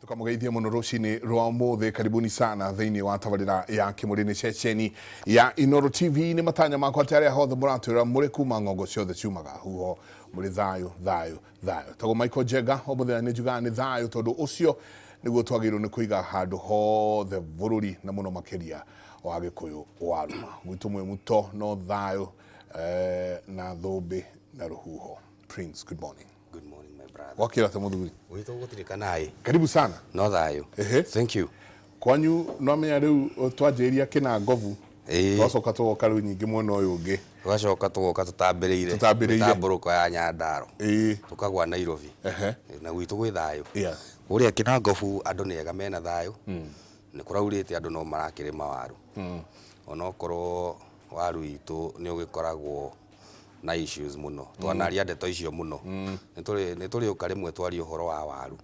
Tukamugeithia muno rucini rwa umuthi. Karibuni sana thiini wa tabarira ya Kimuri ni ceceni ya Inoro TV. Ni matanya makwa ati aria hothe muratwira muri kuma ng'ongo ciothe ciumaga huho muri thayu thayu thayu. Tagwo Michael Jenga umuthenya ni njugaga ni thayu tondu ucio niguo twagĩrĩirwo nĩ kũiga handũ hothe bũrũri na mũno makĩria wa Gĩkũyũ warũma gwitũ mwĩ muto no thayũ na thũmbĩ na rũhuho. Prince, good morning. Good morning, my brother. Wakira ta muthuri. Gwitũ gũtirĩ kanaĩ. Karibu sana. No thayũ. Ehe. Thank you. Kwanyu nwamenya rĩu twanjĩrĩria kĩna ngobu. Ĩĩ. Twacoka tũgoka rĩu nyingĩ mwena ũyũ ũngĩ. Tũgacoka tũgoka tũtambĩrĩire. Tũtambĩrĩire. Mĩtambũrũko ya Nyandarua. Ĩĩ. Tũkagwa Nairobi. Ehe. Na gwitũ gwĩ thayũ. Yeah. Kũrĩa Kĩnangobu andũ nĩ ega mena thayũ. Nĩ kũraurĩte andũ no marakĩrĩma waru. Onokorwo waru itũ nĩ ũgĩkoragwo na issues mũno. Twanaria ndeto icio mũno. Nĩ tũrĩũka rĩmwe twarie ũhoro wa waru.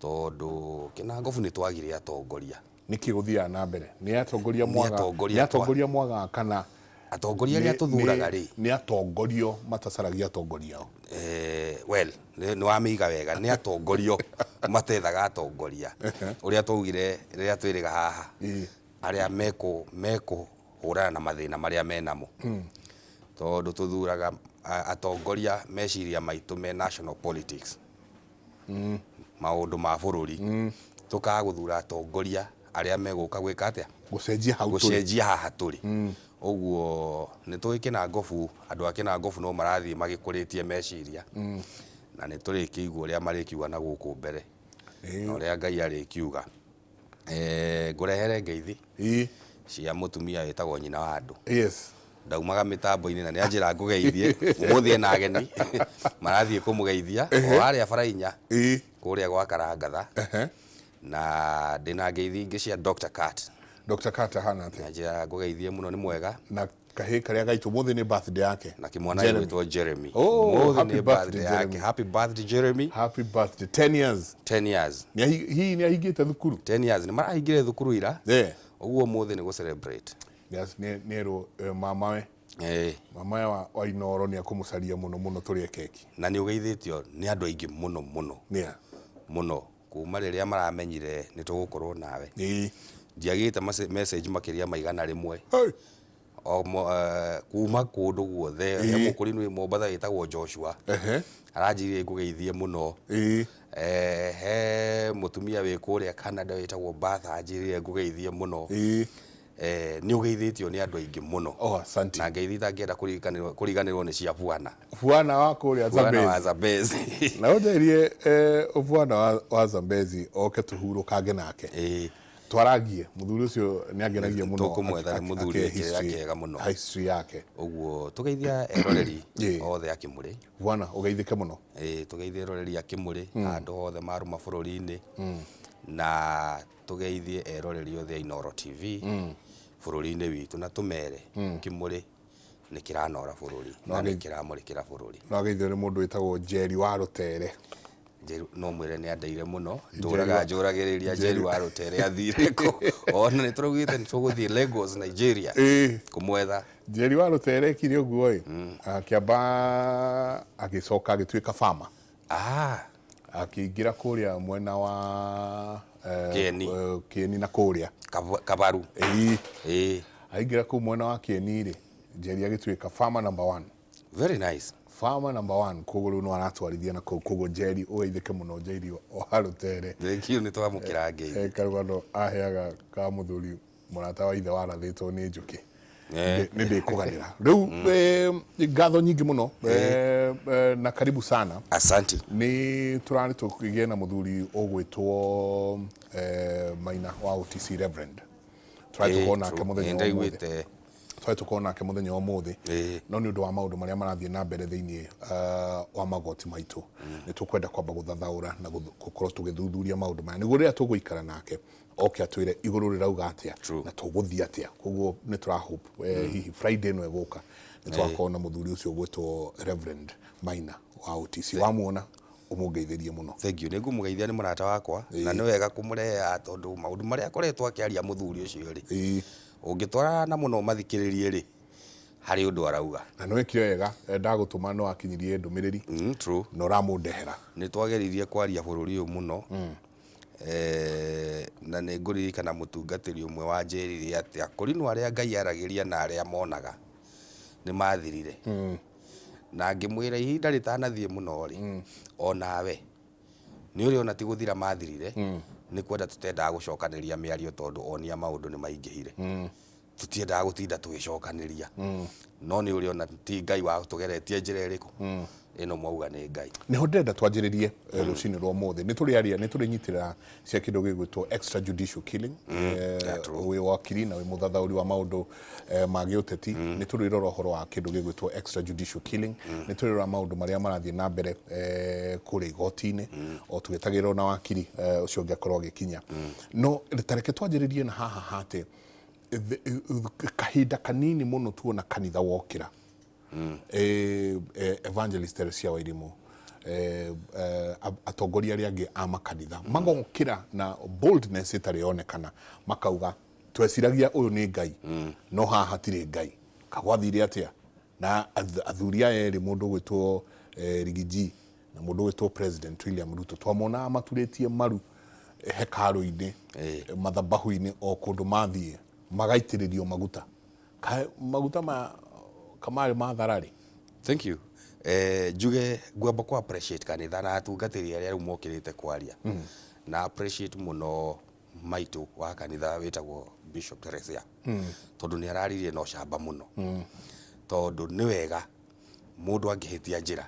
Tondũ Kĩnangobu nĩ twagire atongoria. Nĩkĩ gũthiaga na mbere? Nĩ atongoria Nĩ mwaga, atongoria nĩ atongoria mwagaga kana Atongoria arĩa tũthuraga rĩ? Nĩ atongorio matacaragia atongoria ao. Well, nĩ wamĩiga wega, nĩ atongorio matethaga atongoria. Ũrĩa twaugire rĩrĩa twĩrĩga haha, arĩa mekũhũrana na mathĩna marĩa menamo. Tondũ tũthuraga atongoria meciria maitũ me national politics. Maũndũ ma bũrũri. Tũkaga gũthura atongoria arĩa megũka gwĩka atĩa? Gũcenjia hau tũrĩ. Gũcenjia haha tũrĩ. Ũguo nĩ tũĩ Kĩnangobu, andũ a Kĩnangobu no marathiĩ magĩkũrĩtie meciria. Na nĩ tũrĩkĩigua ũrĩa marĩkiuga na gũkũ mbere. Na ũrĩa Ngai arĩkiuga. Ngũrehere ngeithi cia mũtumia wĩtagwo nyina wa andũ. Yes. Ndaumaga mĩtambo-inĩ na nĩ anjĩra ngũgeithie. Ũmũthĩ ena ageni marathiĩ kũmũgeithia o harĩa bara inya kũrĩa gwa Karangatha. Na ndĩna ngeithi ingĩ cia Dr. Kat. Dr. Kat ahana atĩa? Anjĩra ngũgeithie mũno, nĩ mwega. Na kahĩĩ karĩa gaitũ ũmũthĩ nĩ birthday yake. Na kĩmwana Jeremy. gĩgwĩtwo Jeremy. Oh, Ũmũthĩ happy nĩ birthday, birthday yake. Jeremy. Happy birthday Jeremy. Happy birthday. 10 years. 10 years. Hihi nĩ ahingĩte thukuru? 10 years. Nĩ marahingire thukuru ira. Yeah. Ũguo ũmũthĩ nĩ gũ celebrate. Yes, nĩ erwo mamawe. Mamawe wa Inooro nĩ ekũmũcaria mũno mũno tũrĩe keki. Na nĩ ũgeithĩtio nĩ andũ aingĩ mũno mũno. Yeah. Mũno. Kuma rĩrĩa maramenyire nĩ tũgũkorwo nawe. Ĩĩ. Ndiagĩte message makĩria ma 100. Hey. Kuma kũndũ guothe. He mũkũrinũ wĩ Mombatha wĩtagwo Joshua. Aranjĩrire ngũgeithie mũno. He mũtumia wĩ kũrĩa Canada wĩtagwo Bertha anjĩrire ngũgeithie mũno. Nĩ ũgeithĩtio nĩ andũ aingĩ mũno. Oh, asante. Na ngeithi itangĩenda kũriganĩrwo nĩ cia Bwana. Bwana wa kũrĩa Bwana wa Zambezi. Zambezi. Na ũnjĩrie Bwana wa Zambezi oke tũhurũkange nake. Twaragie, mũthuri ũcio nĩ angenagia mũno. Tũkũmwetha, nĩ mũthuri wĩ kĩrĩra kĩega mũno. History yake. Ũguo tũgeithia eroreri othe a Kĩmũrĩ. Bwana, ũgeithĩke mũno. Tũgeithie eroreri a Kĩmũrĩ handũ hothe marũma bũrũri-inĩ. Na tũgeithie eroreri othe a Inooro TV bũrũri-inĩ witũ na tũmere Kĩmũrĩ nĩ kĩranora bũrũri na nĩ kĩramũrĩkĩra bũrũri. No ageithio nĩ mũndũ wĩtagwo Njeri wa Rũtere. Njeri no mwĩre nĩ andeire mũno, ndũraga njũragĩrĩria Njeri wa Rũtere athire kũ. Ona nĩ tũraugĩte nĩ tũgũthiĩ Lagos, Nigeria kũmwetha. Njeri wa Rũtere ekire ũguo ĩ, akĩamba agĩcoka agĩtuĩka farmer. Akĩingĩra kũrĩa mwena wa Kĩeni. Kĩeni na kũrĩa. Kabaru. Ĩĩ. Aingĩra kũu mwena wa Kĩeni rĩ, Njeri agĩtuĩka farmer number one. Very nice. Farmer number one, koguo rĩu no aratwarithia na kũu, koguo Njeri ũgeithĩke mũno Njeri wa Rũtere. Thank you, nĩ twamũkĩra ngeithi. He karũgano aheaga ka mũthuri mũrata wa ithe warathĩtwo nĩ njũkĩ. Nĩ ndĩkũganĩra. Rĩu ngatho nyingĩ mũno na karibu sana. Asante. Nĩ tũrarĩ tũkĩgĩe na mũthuri ũgwĩtwo Maina wa OTC Reverend. Tũrarĩ tũkorwo nake mũthenya wa ũmũthĩ. Tũrarĩ tũkorwo nake mũthenya wa ũmũthĩ. No nĩ ũndũ wa maũndũ marĩa marathiĩ na mbere thĩinĩ wa magoti maitũ, nĩ tũkwenda kwamba gũthathaũra na gũkorwo tũgĩthuthuria maũndũ maya nĩguo rĩrĩa tũgũikara nake oke atwĩre igũrũ rĩrauga atĩa na tũgũthiĩ atĩa. Koguo nĩ tũra hope hihi Friday ĩno ĩgũka nĩ tũgakorwo na mũthuri ũcio ũgwĩtwo Reverend Maina wa OTC. Wamuona ũmũngeithĩrie mũno. Thank you. Nĩ ngũmũgeithia, nĩ mũrata wakwa na nĩ wega kũmũrehe tondũ maũndũ marĩa akoretwo akĩaria mũthuri ũcio rĩ, ũngĩtwarana na mũno ũmathikĩrĩrie rĩ, harĩ ũndũ arauga. Na nĩ wekire wega, ndagũtũma nĩ wakinyirie ndũmĩrĩri True. na ũramũndehera. Nĩ twageririe kwaria bũrũri ũyũ mũno. Eh, na nĩ ngũririkana mũtungatĩri ũmwe wanjĩrire atĩ akorinũ arĩa Ngai aragĩria na arĩa monaga nĩ mathirire. Na ngĩmwĩra ihinda rĩtanathiĩ mũno rĩ, o nawe nĩ ũrĩ ona ti gũthira mathirire, nĩ kwenda tũtendaga gũcokanĩria mĩario tondũ onia maũndũ nĩ maingĩhire. Tũtiendaga gũtinda tũgĩcokanĩria. No nĩ ũrĩ ona ti Ngai watũgeretie njĩra ĩrĩkũ, ĩno mwauga nĩ Ngai. Nĩho ndĩrenda twanjĩrĩrie rũcinĩ rwa ũmũthĩ. Nĩ tũrĩaria, nĩ tũrĩnyitĩra cia kĩndũ gĩgwĩtwo extrajudicial killing. Yeah, true. Wĩ wakiri na wĩ mũthathaũri wa maũndũ ma gĩũteti. Nĩ tũrĩrora ũhoro wa kĩndũ gĩgwĩtwo extrajudicial killing. Nĩ tũrĩrora maũndũ marĩa marathiĩ na mbere kũrĩa igoti-inĩ, o tũgĩetagĩrĩra ona wakiri ũcio ũngĩ akorwo agĩkinya. No ta reke twanjĩrĩrie na haha hatĩ kahinda kanini mũno tuona kanitha wokĩra. Evangelist Teresia Wairimu, atongoria arĩa angĩ a makanitha magokĩra na boldness ĩtarĩ yonekana, makauga tweciragia ũyũ nĩ Ngai, no haha hatirĩ Ngai. Kagwathire atĩa? Na athuri aya erĩ, mũndũ ũgwĩtwo Rigiji na mũndũ ũgwĩtwo President William Ruto, twamonaga maturĩtie maru hekarũ-inĩ, mathabahu-inĩ, o kũndũ mathiĩ magaitĩrĩrio maguta. Kaĩ maguta ma kamarĩ ma thararĩ? Thank you. Njuge ngwamba kũ appreciate kanitha na atungatĩri arĩa rĩu mokĩrĩte kwaria. Na appreciate mũno maitũ wa kanitha wĩtagwo Bishop Teresia. Tondũ nĩ araririe na ũcamba mũno. Tondũ nĩ wega mũndũ angĩhĩtia njĩra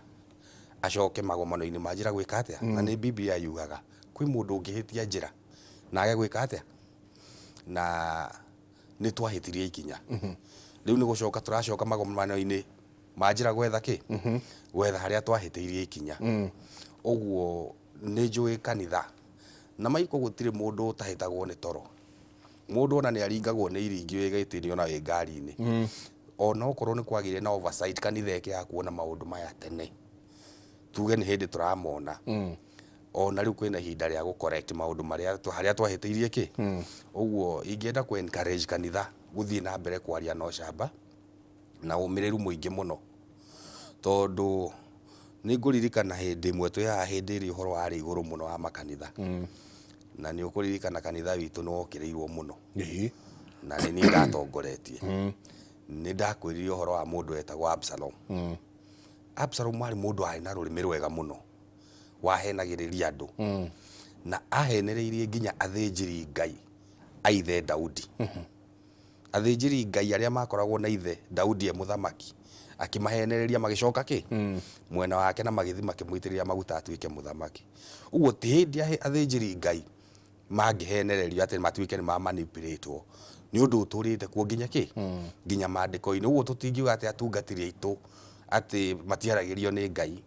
acoke magomano-inĩ ma njĩra gwĩka atĩa? Na nĩ Biblia yugaga kwĩ mũndũ ũngĩhĩtia njĩra na age gwĩka atĩa? Na nĩ twahĩtirie ikinya. Rĩu nĩ gũcoka tũracoka magomano-inĩ ma njĩra gwetha kĩ? Gwetha harĩa twahĩtĩirie ikinya. Ũguo nĩ njũĩ kanitha na maiko gũtirĩ mũndũ ũtahĩtagwo nĩ toro. Mũndũ ona nĩ aringagwo nĩ iringi wĩ gĩtĩ-inĩ ona wĩ ngari-inĩ. Ona okorwo nĩ kwagĩire na oversight kanitha ĩkĩaga kuona maũndũ maya tene, tuge nĩ hĩndĩ tũramona. Ona rĩu kwĩna ihinda rĩa gũ correct maũndũ marĩa harĩa twahĩtĩirie kĩ. Ũguo ingĩenda kũ encourage kanitha gũthiĩ na mbere kwaria na ũcamba na ũmĩrĩru mũingĩ mũno. Tondũ nĩ ngũririkana hĩndĩ ĩmwe twĩ haha hĩndĩ ĩrĩa ũhoro warĩ igũrũ mũno wa makanitha. Na nĩ ũkũririkana kanitha witũ nĩ wokĩrĩirwo mũno. Na nĩ niĩ ndatongoretie. Nĩ ndakwĩrire ũhoro wa mũndũ wetagwo Absalom. Absalom arĩ mũndũ warĩ na rũrĩmĩ rwega mũno, wahenagĩrĩria andũ. Na ahenereirie nginya athĩnjĩri Ngai a ithe Daudi. Athĩnjĩri Ngai arĩa makoragwo na ithe Daudi e mũthamaki, akĩmahenereria magĩcoka kĩ? Mwena wake na magĩthiĩ makĩmũitĩrĩria maguta atuĩke mũthamaki. Ũguo ti hĩndĩ athĩnjĩri Ngai mangĩhenererio atĩ matuĩke nĩ ma manipulate-wo. Nĩ ũndũ ũtũrĩte kuo nginya kĩ? Nginya maandĩko-inĩ. Ũguo tũtingiuga atĩ atungatĩri aitũ atĩ matiaragĩrio nĩ Ngai.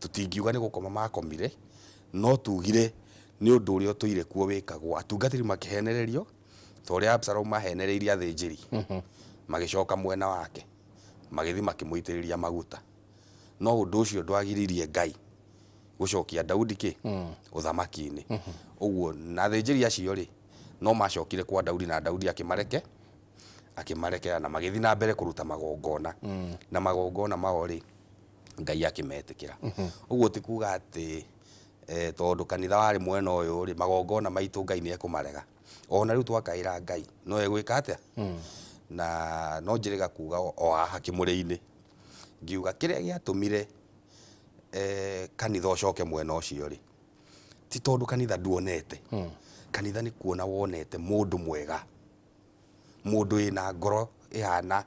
Tũtingiuga nĩ gũkoma makomire, no tugire nĩ ũndũ ũrĩa ũtũire kuo wĩkagwo. Atungatĩri makĩhenererio ta ũrĩa Absalomu ahenereirie athĩnjĩri, magĩcoka mwena wake, magĩthiĩ makĩmũitĩrĩria maguta. No ũndũ ũcio ndwagiririe Ngai gũcokia Daudi kĩ? Ũthamaki-inĩ. Ũguo na athĩnjĩri acio rĩ, no macokire kwa Daudi na Daudi akĩmareke, akĩmarekera na magĩthiĩ na mbere kũruta magongona. Na magongona mao rĩ, Ngai akĩmetĩkĩra. Ũguo ti kuga atĩ tondũ kanitha warĩ mwena ũyũ rĩ, magongona maitũ Ngai nĩ ekũmarega. Ona rĩu twakaĩra Ngai, no egwĩka atĩa? Na no njĩrĩga kuga o haha kĩmũrĩ-inĩ, ngiuga kĩrĩa gĩatũmire kanitha ũcoke mwena ũcio rĩ, ti tondũ kanitha nduonete. Kanitha nĩ kuona wonete mũndũ mwega, mũndũ wĩna ngoro ĩhana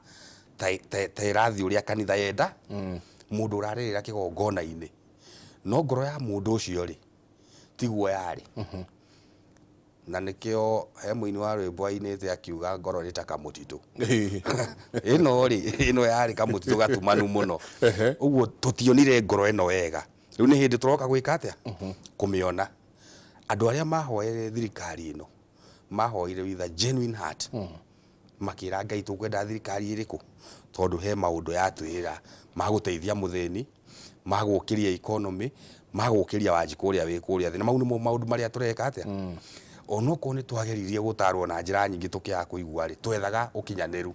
ta ĩrathiĩ ũrĩa kanitha yenda, mũndũ ũrarĩrĩra kĩgongona-inĩ. No ngoro ya mũndũ ũcio rĩ, tiguo yarĩ. Na nĩkĩo he mũini wa rwĩmbo ainĩte akiuga ngoro nĩ ta kamũtitũ. Ĩno rĩ, ĩno yarĩ kamũtitũ gatumanu mũno. Ũguo tũtionire ngoro ĩno wega. Rĩu nĩ hĩndĩ tũroka gwĩka atĩa? Kũmĩona. Andũ arĩa mahoere thirikari ĩno, mahoire with a genuine heart. Makĩra Ngai tũkwenda thirikari ĩrĩkũ? Tondũ he maũndũ yatwĩra ma gũteithia mũthĩni, ma gũkĩria economy, ma gũkĩria Wanjikũ ũrĩa wĩ kũrĩa thĩ. Na mau nĩmo maũndũ marĩa tũreka atĩa? Onokorwo nĩ twageririe gũtarwo na njĩra nyingĩ tũkĩaga kũigua rĩ, twethaga ũkinyanĩru.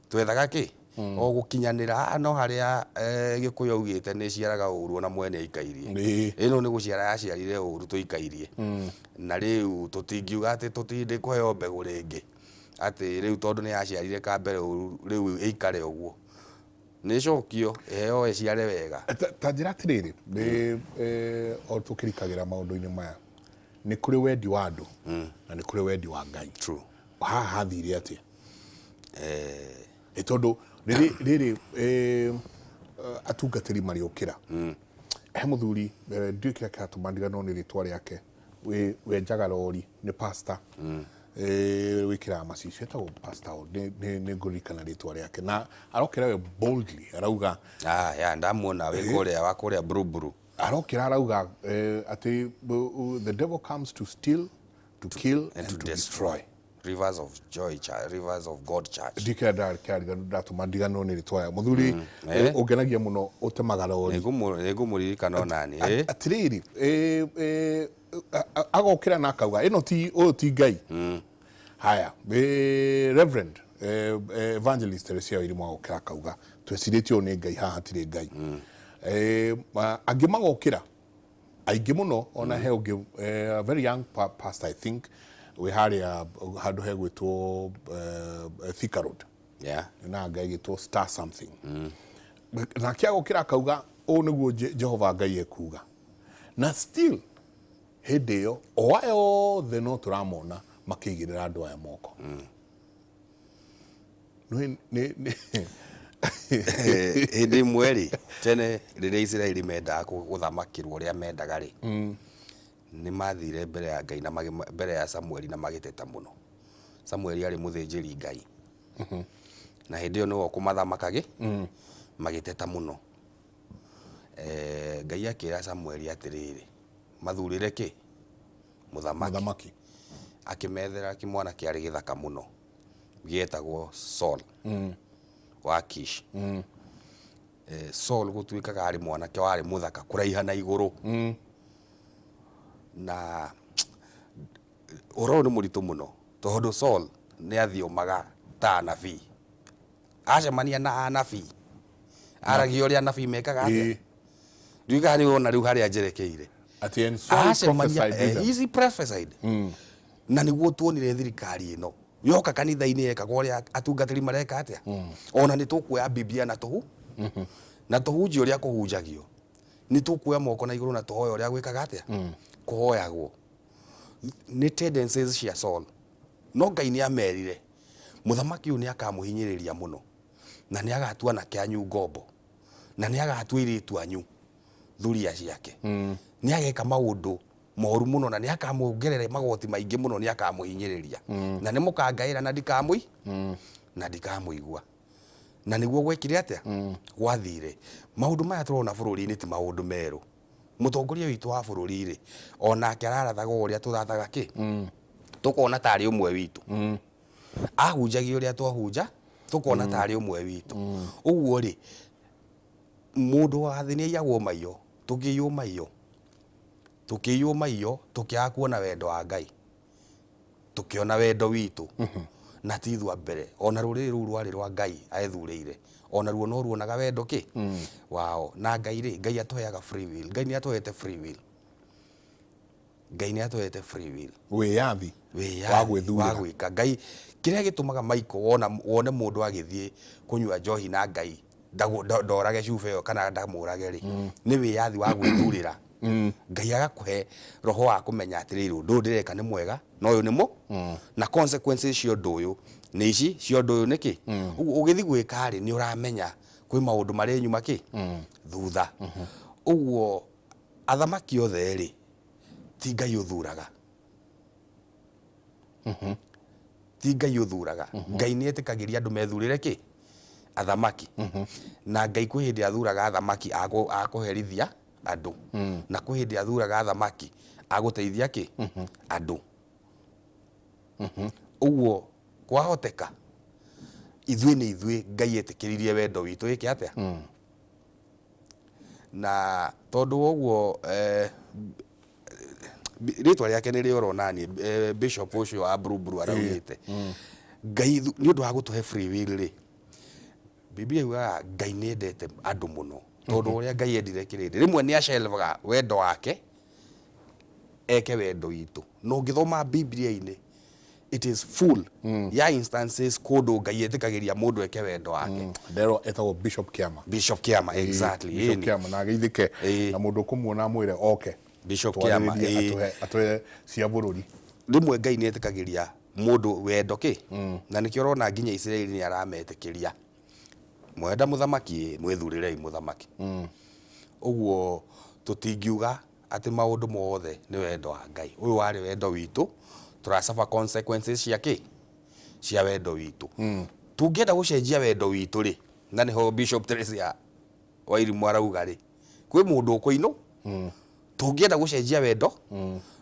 Twethaga kĩ? O gũkinyanĩra haha no harĩa eh, Gĩkũyũ augĩte nĩ ciaraga ũru ona mwene aikairie. Ĩno nĩ gũciara yaciarire ũru tũikairie. Na rĩu tũtingiuga atĩ tũtindĩ kũheo mbegũ rĩngĩ. Atĩ rĩu tondũ nĩ yaciarire ka mbere ũru rĩu ĩikare ũguo. Nĩ ĩcokio ĩheo ĩciare wega. Ta njĩra atĩrĩrĩ, nĩ eh, o tũkĩrikagĩra maũndũ-inĩ maya, nĩ kũrĩ wendi wa andũ na nĩ kũrĩ wendi wa Ngai. True. Haha hathire atĩa? Ĩ tondũ rĩrĩ rĩrĩ eh, atungatĩri marĩũkĩra he mũthuri eh, ndiũĩ kĩrĩa kĩratũma ndiganĩrwo nĩ rĩtwa rĩake wĩ- wenjaga rori nĩ pastor eh, wĩkĩraga macicio etagwo pastor ũ, nĩ- nĩ nĩ ngũririkana rĩtwa rĩake na arokĩra we boldly arauga Ah, ya ndamuona wĩ kũrĩa wa kũrĩa Buruburu. Arokĩra arauga eh, atĩ uh, the devil comes to steal, to kill and to destroy. Rivers of Joy Church, Rivers of God Church. Ndikĩra ndatũma ndiganĩrwo nĩ rĩtwa ya mũthuri eh, ũngenagia mũno ũtemaga rori. Nĩngũmũririkana onani. Eh? Atĩrĩrĩ eh, eh, a- a- agokĩra na akauga ĩno ti ũyũ ti Ngai. Haya eh, Reverend eh, eh, Evangelist Teresia Wairimu agokĩra akauga twecirĩtie ũyũ nĩ Ngai haha hatirĩ Ngai. Eh, ma- angĩ magokĩra aingĩ mũno ona he ũngĩ eh, a very young pa pastor I think wĩ harĩa handũ hegwĩtwo eh, Thika Road na anga ĩgĩtwo star something nake agokĩra akauga ũũ nĩguo Jehova Ngai ekuga na still hĩndĩ ĩyo o aya othe no tũramona makĩigĩrĩra andũ aya moko. Nĩ- nĩ- nĩ- Hĩndĩ ĩmwe rĩ, tene rĩrĩa Isiraeli mendaga gũthamakĩrwo ũrĩa mendaga rĩ, nĩ mathire mbere ya Ngai na mbere ya Samueli na magĩteta mũno. Samueli arĩ mũthĩnjĩri Ngai. Na hĩndĩ ĩyo nĩwe ũkũmathamakagĩ, magĩteta mũno. Eh, Ngai akĩra Samueli atĩrĩrĩ, mathurĩre kĩ? Mũthamaki. Mũthamaki. Akĩmethera kĩmwana kĩarĩ gĩthaka mũno gĩetagwo Saul wa Kish. Eh, Saul gũtuĩkaga arĩ mwanake warĩ mũthaka kũraiha na igũrũ. Na ũhoro ũyũ nĩ mũritũ mũno tondũ Saul nĩ athiomaga ta anabii. Acemania na anabii aragia ũrĩa anabii mekaga atĩa? Ndiũĩ kana nĩ ũrona rĩu harĩa njerekeire. Atĩ and Saul Acemania prophesied with them. he prophesied. Na nĩguo tuonire thirikari ĩno yoka kanitha-inĩ yekaga ũrĩa atungatĩri mareka atĩa. Ona nĩ tũkuoya Biblia na tũhu na tũhunjie ũrĩa kũhunjagio. Nĩ tũkuoya moko na igũrũ na tũhoe ũrĩa gwĩkaga atĩa, kũhoyagwo. Nĩ tendencies cia Saul. No Ngai nĩ amerire mũthamaki ũyũ nĩ akamũhinyĩrĩria mũno na nĩ agatua anake anyu ngombo na nĩ agatua airĩtu anyu thuriya ciake. Nĩ ageka maũndũ moru mũno na nĩ akamuongerera magoti maingĩ mũno, nĩ akamũhinyĩrĩria na nĩ mũkangaĩra na ndikamũi na ndikamũigua. Na nĩguo gwekire atĩa? Gwathire. Maũndũ maya tũrona bũrũri-inĩ ti maũndũ merũ. Mũtongoria witũ wa bũrũri rĩ, onake ararathaga o ũrĩa tũrathaga kĩ? Tũkona tarĩ ũmwe witũ. Ahunjagia ũrĩa twahunja, tũkona tarĩ ũmwe witũ. Ũguo rĩ, mũndũ wa thĩ nĩ aiyagwo maiyo, tũkĩiywo maiyo, tũkĩiywo maiyo, tũkĩaga kuona wendo wa Ngai, tũkĩona wendo witũ. Na ti ithuĩ a mbere, ona rũrĩrĩ rũu rwarĩ rwa Ngai ethurĩire, ona ruo no ruonaga wendo kĩ? Wao. Na Ngai rĩ, Ngai atũheaga free will. Ngai nĩ atũhete free will. Ngai nĩ atũhete free will. Wĩyathi Wĩyathi wa gwĩthurĩra. Wa gwĩka. Ngai, kĩrĩa gĩtũmaga Michael wona, wone mũndũ agĩthiĩ kũnyua njohi na Ngai ndorage cuba ĩyo kana ndamũrage rĩ, nĩ wĩyathi wa gwĩthurĩra. Ngai agakũhe roho wa kũmenya atĩrĩrĩ, ũndũ ũyũ ndĩreka nĩ mwega na ũyũ nĩ mũ na consequences cia ũndũ ũyũ nĩ ici, cia ũndũ ũyũ nĩ kĩ. Ũguo ũgĩthiĩ gwĩka rĩ, nĩ ũramenya kwĩ maũndũ marĩ nyuma kĩ thutha. Ũguo athamaki othe rĩ, ti Ngai ũthuraga. Ti Ngai ũthuraga. Ngai nĩ etĩkagĩria andũ methurĩre kĩ? Athamaki. Na Ngai kwĩ hĩndĩ athuraga athamaki a kũherithia andũ. Na kwĩ hĩndĩ athuraga athamaki a gũteithia kĩ? Andũ. Ũguo kwahoteka ithuĩ nĩ ithuĩ Ngai etĩkĩririe wendo witũ wĩke atĩa? Na tondũ wa ũguo eh, rĩtwa rĩake nĩ rĩoro nani eh, bishop ũcio wa Buruburu araugĩte Ngai nĩ ũndũ wa gũtũhe free will rĩ. Biblia yugaga Ngai nĩ endete andũ mũno, tondũ ũrĩa Ngai endire kĩrĩndĩ, rĩmwe nĩ acelvaga wendo wake eke wendo witũ. Na ũngĩthoma Biblia-inĩ, it is full ya instances kũndũ Ngai etĩkagĩria mũndũ eke wendo wake. Nderwo etagwo Bishop Kiama. Bishop Kiama, exactly. Bishop Ĩni. Kiama na ageithĩke na mũndũ ũkũmuona amwĩre oke. Bishop Kiama, Twarĩrĩrie ĩĩ. atũhe atũhe cia bũrũri. Rĩmwe Ngai nĩ etĩkagĩria mũndũ wendo kĩ na nĩkĩo ũrona nginya Isiraeli nĩ arametĩkĩria mwenda mũthamaki ĩ, mwĩthurĩrei mũthamaki. Ũguo tũtingiuga atĩ maũndũ mothe nĩ wendo wa Ngai. Ũyũ warĩ wendo witũ, tũra suffer consequences cia kĩ? Cia wendo witũ. Tũngĩenda gũcenjia wendo witũ rĩ, na nĩho Bishop Teresia Wairimu arauga rĩ, kwĩ mũndũ ũkũinũ tũngĩenda gũcenjia wendo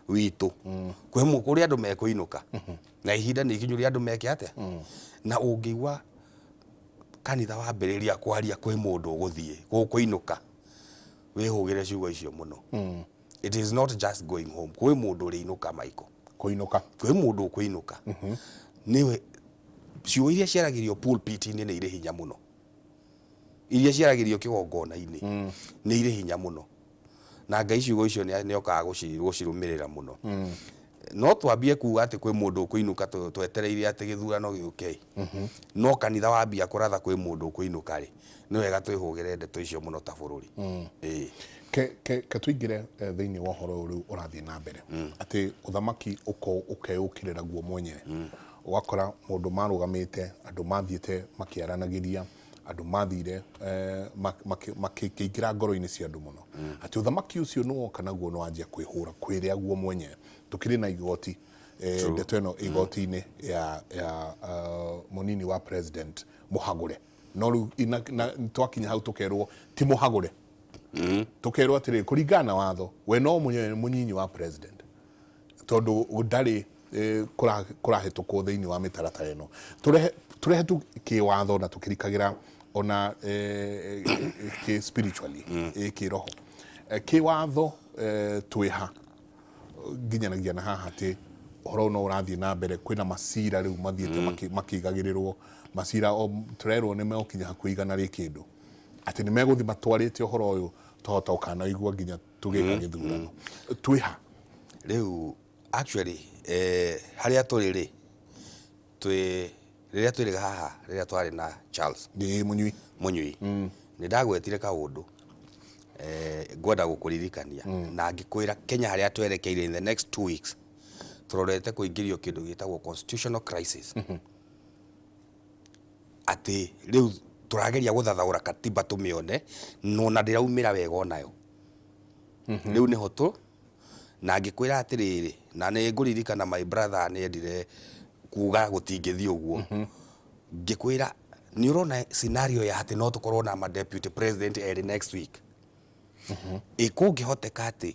witũ, kwĩ kũrĩ andũ mekũinũka na ihinda nĩ ikinyu rĩa andũ meke atĩa. Na ũngĩigua kanitha wambĩrĩria kwaria kwĩ mũndũ ũgũthiĩ gũkũinũka, wĩhũgĩre ciugo icio mũno. It is not just going home, kwĩ mũndũ ũrĩinũka, Michael. Kũinũka. Kwĩ mũndũ ũkũinũka. Nĩwe ciugo iria ciaragĩrio pulpit-inĩ nĩ irĩ hinya mũno, iria ciaragĩrio kĩgongona-inĩ nĩ irĩ hinya mũno, na Ngai ciugo icio nĩ okaga gũcirũmĩrĩra mũno. No twambie kuga atĩ kwĩ mũndũ ũkũinũka twetereire atĩ gĩthurano gĩũke, no kanitha wambia kũratha kwĩ mũndũ ũkũinũka rĩ, nĩ wega twĩhũgĩre ndeto icio mũno ta bũrũri. Ĩĩ. Ke tũingĩre thĩinĩ wa ũhoro ũyũ rĩu ũrathiĩ na mbere atĩ ũthamaki ũkeyũkĩrĩra guo mwenyewe, ũgakora mũndũ marũgamĩte, andũ mathiĩte makĩaranagĩria, andũ mathire makĩingĩra ngoro-inĩ cia andũ mũno, atĩ ũthamaki ũcio nĩ woka naguo nĩ wanjia kwĩhũra kwĩrĩa guo mwenyewe. Tũkĩrĩ na igoti ndeto ĩno igoti-inĩ ya mũnini wa president mũhagũre, no rĩu twakinya hau tũkerwo ti mũhagũre, tũkerwo atĩrĩ, kũringana na watho we no mũnyinyi wa president, tondũ ndarĩ kũrahĩtũkwo thĩinĩ wa mĩtaratara ĩno. Tũrehe tu kĩwatho na tũkĩrikagĩra ona kĩ spiritually, kĩroho, kĩwatho twĩha nginyanagia na haha atĩ ũhoro ũyũ no ũrathiĩ na mbere. Kwĩna macira rĩu mathiĩte makĩigagĩrĩrwo macira o tũrerwo nĩ megũkinya hakuhĩ 100 rĩ kĩndũ, atĩ nĩ megũthiĩ matwarĩte ũhoro ũyũ, twahota ũkanaigua nginya tũgĩka gĩthurano. Twĩha? Rĩu actually harĩa tũrĩ rĩ, twĩ rĩrĩa twĩrĩga haha, rĩrĩa twarĩ na Charles Nĩ Mũnyui. Mũnyui, nĩ ndagwetire kaũndũ ngwenda gũkũririkania na ngĩkwĩra Kenya harĩa twerekeire, in the next 2 weeks tũrorete kũingĩrio kĩndũ gĩtagwo constitutional crisis, atĩ rĩu tũrageria gũthathaũra katiba tũmĩone, no na ndĩraumĩra wega onayo. Rĩu nĩho tũ na ngĩkwĩra atĩrĩrĩ, na nĩ ngũririkana my brother nĩ endire kuga gũtingĩthiĩ ũguo. Ngĩkwĩra nĩ ũrona scenario ya atĩ no tũkorwo na ma deputy president erĩ next week. Ĩ kũngĩhoteka atĩ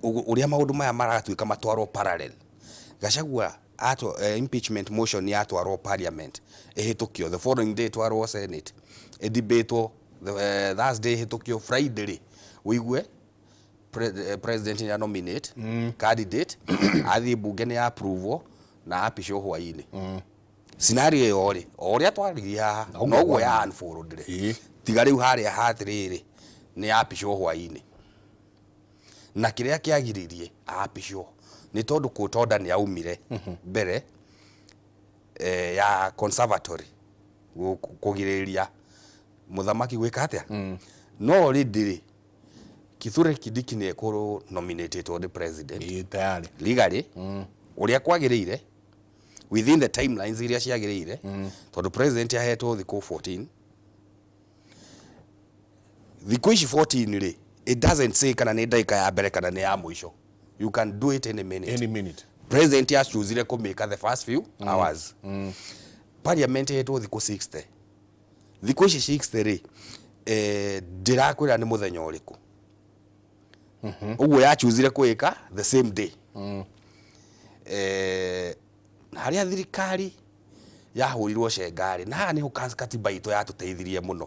ũrĩa maũndũ maya maratuĩka matwarwo parallel, Gachagua impeachment motion yatwarwo parliament ĩhĩtũkio, the following day ĩtwarwo Senate ĩdebatwo, Thursday ĩhĩtũkio, Friday rĩ ũigue president nĩ nominate candidate, athiĩ bunge nĩ approve na apishwo hwainĩ. Scenario ĩyo rĩ, o ũrĩa twaririe haha, Noguo noguo ya kwagĩrĩire. unfold rĩ, tiga rĩu harĩa hatĩrĩrĩ nĩ apishwo hwainĩ, na kĩrĩa kĩagiririe apishwo nĩ tondũ court order nĩ aumire mbere ya conservatory kũgirĩrĩria mũthamaki gwĩka atĩa. No already rĩ, Kithure Kindiki nĩ ekũrwo nominated nĩ president Ĩĩ, tayari. Legally ũrĩa kwagĩrĩire, within the timelines iria ciagĩrĩire, tondũ president ahetwo thikũ 14. Thikũ ici 14 rĩ, it doesn't say kana nĩ ndagĩka ya mbere kana nĩ ya mũico, you can do it any minute. Any minute. President achoosire kũmĩka the first few hours. Parliament ĩhetwo thikũ 60. Thikũ ici 60 rĩ, ndĩrakwĩra nĩ mũthenya ũrĩkũ ũguo yachoosire kwĩka the same day. Harĩa thirikari yahũrirwo cengarĩ, na haha nĩho katiba itũ yatũteithirie mũno,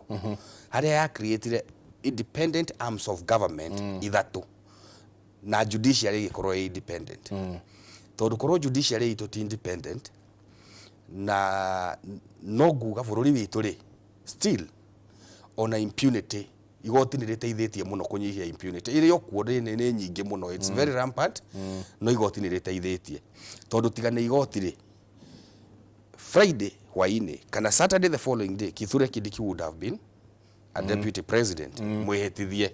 harĩa ya creatire independent arms of government ithatũ na judiciary ĩgĩkorwo ĩ independent, tondũ korwo judiciary itũ ti independent, na no nguga bũrũri witũ rĩ, still Ona impunity, igoti nĩ rĩteithĩtie mũno kũnyihia impunity ĩrĩ o kuo, nĩ nyingĩ mũno, it's very rampant, no igoti nĩ rĩteithĩtie tondũ tiga nĩ igoti rĩ, Friday hwainĩ kana Saturday the following day, Kithure Kindiki would have been a deputy president mwĩhĩtithie.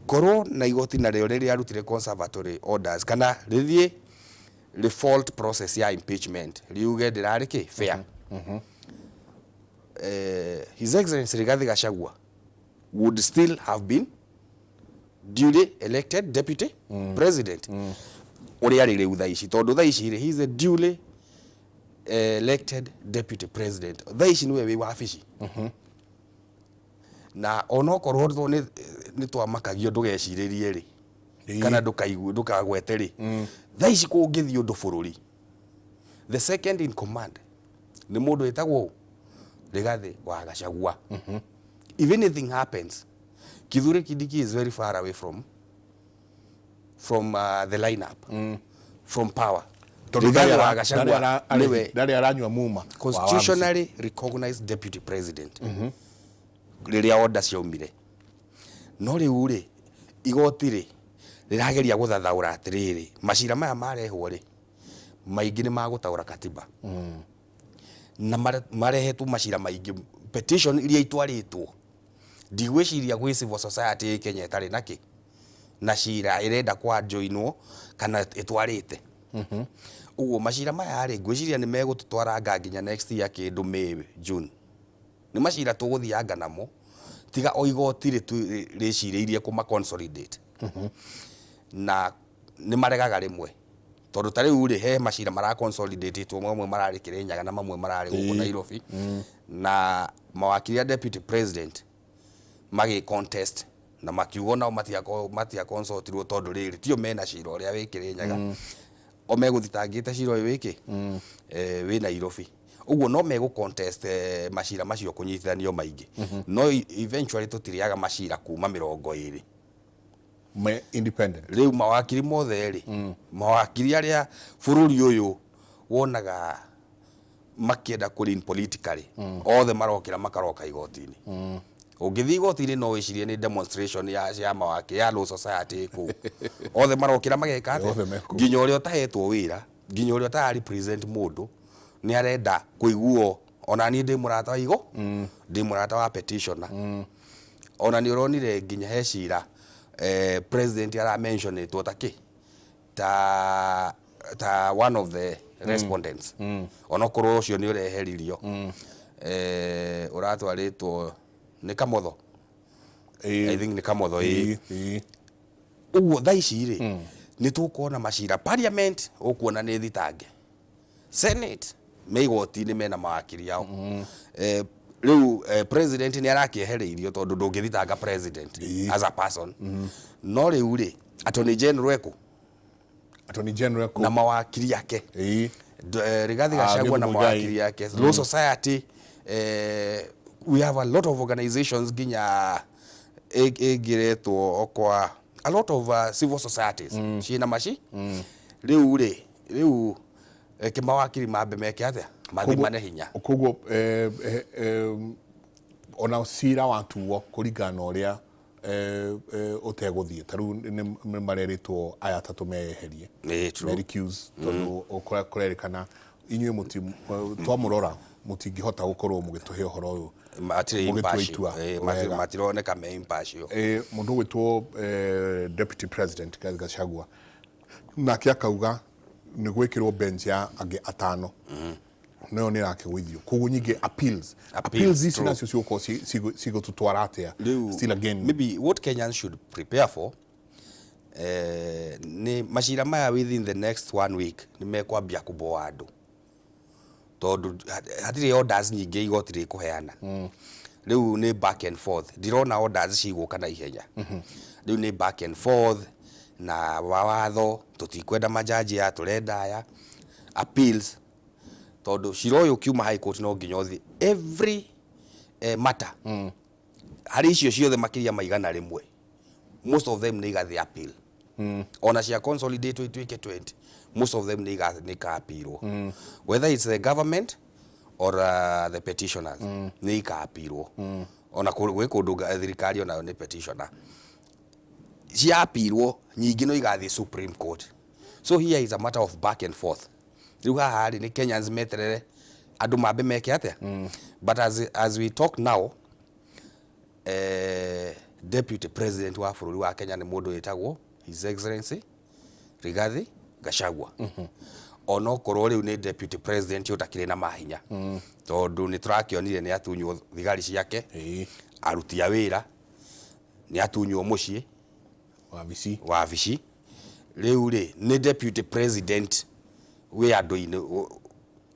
Korwo na igoti narĩo rĩrĩa conservatory orders kana rĩthiĩ refault process ya impeachment, riuge ndĩrarĩ kĩ fair, His Excellency Rigathi Gachagua would still have been duly elected deputy president ũrĩa arĩ rĩu thaa ici, tondũ thaa ici rĩ, he is a duly elected deputy president. Thaa ici nĩwe wĩ wabici, na onokorwo nĩ twamakagio ndũgecirĩrie rĩ, kana ndũkaigue, ndũkagwete rĩ, thaa ici kũngĩthiĩ ũndũ bũrũri, the second in command nĩ mũndũ wĩtagwo ũ? Rigathi wa Gachagua. If anything happens, Kithure Kindiki is very far away from the lineup, from power. Tondũ Rigathi ndarĩ wa ndarĩ Gachagua nĩwe ndarĩ aranyua muma wa wabici. Constitutionally recognized deputy president rĩrĩa order ciaumire. No rĩu rĩ, igoti rĩ rĩrageria gũthathaũra atĩrĩrĩ, macira maya marehwo rĩ, maingĩ nĩ magũtaũra katiba na marehetwo macira maingĩ, petition iria itwarĩtwo. Ndigwĩciria gwĩ civil society ĩ Kenya ĩtarĩ na kĩ na cira ĩrenda kwanjoinwo kana ĩtwarĩte. Ũguo macira maya rĩ, ngwĩciria nĩ megũtũtwaranga nginya next year kĩndũ May, June. Nĩ macira tũgũthianga namo tiga o igoti rĩcirĩirie kũma consolidate, na nĩ maregaga rĩmwe, tondũ ta rĩu rĩ, he macira mara consolidatĩtwo, mamwe mararĩ Kĩrĩnyaga na mamwe mararĩ gũkũ Nairobi, na mawakiri a deputy president magĩ contest na makiuga nao matia consultirwo, tondũ rĩrĩ tio mena cira ũrĩa wĩ Kĩrĩnyaga, o megũthitangĩte cira ũyũ wĩkĩ wĩ Nairobi. Ũguo no megũ contest macira macio kũnyitithanio maingĩ, no eventually tũtirĩaga macira kuma 20 Me independent. Rĩu mawakiri mothe rĩ, mawakiri arĩa bũrũri ũyũ wonaga makĩenda kũ lean politically, othe marokĩra makaroka igoti-inĩ. Ũngĩthiĩ igoti-inĩ no wĩcirie nĩ demonstration ya mawakiri ya law society kũu. Othe marokĩra mageka Othe atĩa? Me kũu. Nginya ũrĩa ũtahetwo wĩra, nginya ũrĩa ũtara represent mũndũ nĩ arenda kũiguo. Ona niĩ ndĩ mũrata wa igo, ndĩ mũrata wa petitioner. Ona nĩ ũronire nginya he cira president ara mentionĩtwo ta kĩ ta one of the respondents, onokorwo ũcio nĩ ũreheririo, ũratwarĩtwo nĩ Kamotho. I think nĩ Kamotho, ĩĩ. Ũguo thaa ici rĩ, nĩ tũkuona macira parliament, ũkuona nĩ thitange, senate me igoti-inĩ mena mawakiri ao. Rĩu president nĩ arakĩehereirio tondũ ndũngĩthitanga president as a person. No rĩu rĩ, attorney general ekũ Attorney General kũ na mawakiri ake, Rigathi Gachagua na Githu Muigai. Mawakiri yake, Law Society, we have a lot of organizations, nginya ĩngĩretwo okwa a lot of civil societies ciĩna maci. Rĩu rĩ, rĩu reke mawakiri mambe meke atĩa, mathimane hinya. Koguo ona cira watuo kũringana na ũrĩa ũtegũthiĩ, ta rĩu nĩ marerĩtwo aya atatũ meyeherie. Ĩĩ, true. Recuse, tondũ kũrerĩkana inyuĩ mũti twamũrora mũtingĩhota gũkorwo mũgĩtũhe ũhoro ũyũ matirĩ mũgĩtua impartial. Itua Ĩĩ, wega. Matironeka me impartial. Mũndũ ũgwĩtwo deputy president Rigathi Gachagua nake akauga nĩ gwĩkĩrwo bench ya angĩ atano, nayo nĩ ĩrakĩgũithio. Koguo nyingĩ appeals, appeals ici nacio cigũkorwo cigũtũtwara atĩa? Rĩu Still again, maybe what Kenyans should prepare for, nĩ macira maya within the next one week nĩ mekwambia kũboa andũ, tondũ hatirĩ orders nyingĩ igoti rĩkũheana. Rĩu nĩ back and forth, ndirona orders cigũka na ihenya. Rĩu nĩ back and forth na mawatho, tũtikwenda majaji aya, tũrenda aya, appeals, tondũ cira ũyũ ũkiuma high court no nginya ũthiĩ every matter. Harĩ icio ciothe makĩria ma 100, most of them nĩ igathiĩ appeal. Ona cia consolidate ituĩke 20, most of them nĩ ika-appealwo, whether it's the government Or the petitioners nĩ ikaapirwo. Ona gwĩ kũndũ thirikari onayo nĩ petitioner. Ciapirwo nyingĩ no igathiĩ Supreme Court. So here is a matter of back and forth. Rĩu haha rĩ, nĩ Kenyans meterere andũ mambe meke atĩa. But as we talk now, deputy president wa bũrũri wa Kenya nĩ mũndũ wĩtagwo His Excellency Rigathi Gachagua. Onokorwo rĩu nĩ deputy president ũtakĩrĩ na mahinya, tondũ nĩ tũrakĩonire nĩ atunywo thigari ciake, aruti a wĩra, nĩ atunywo mũciĩ, wabici. Wabici. Rĩu rĩ, nĩ deputy president wĩ andũ-inĩ.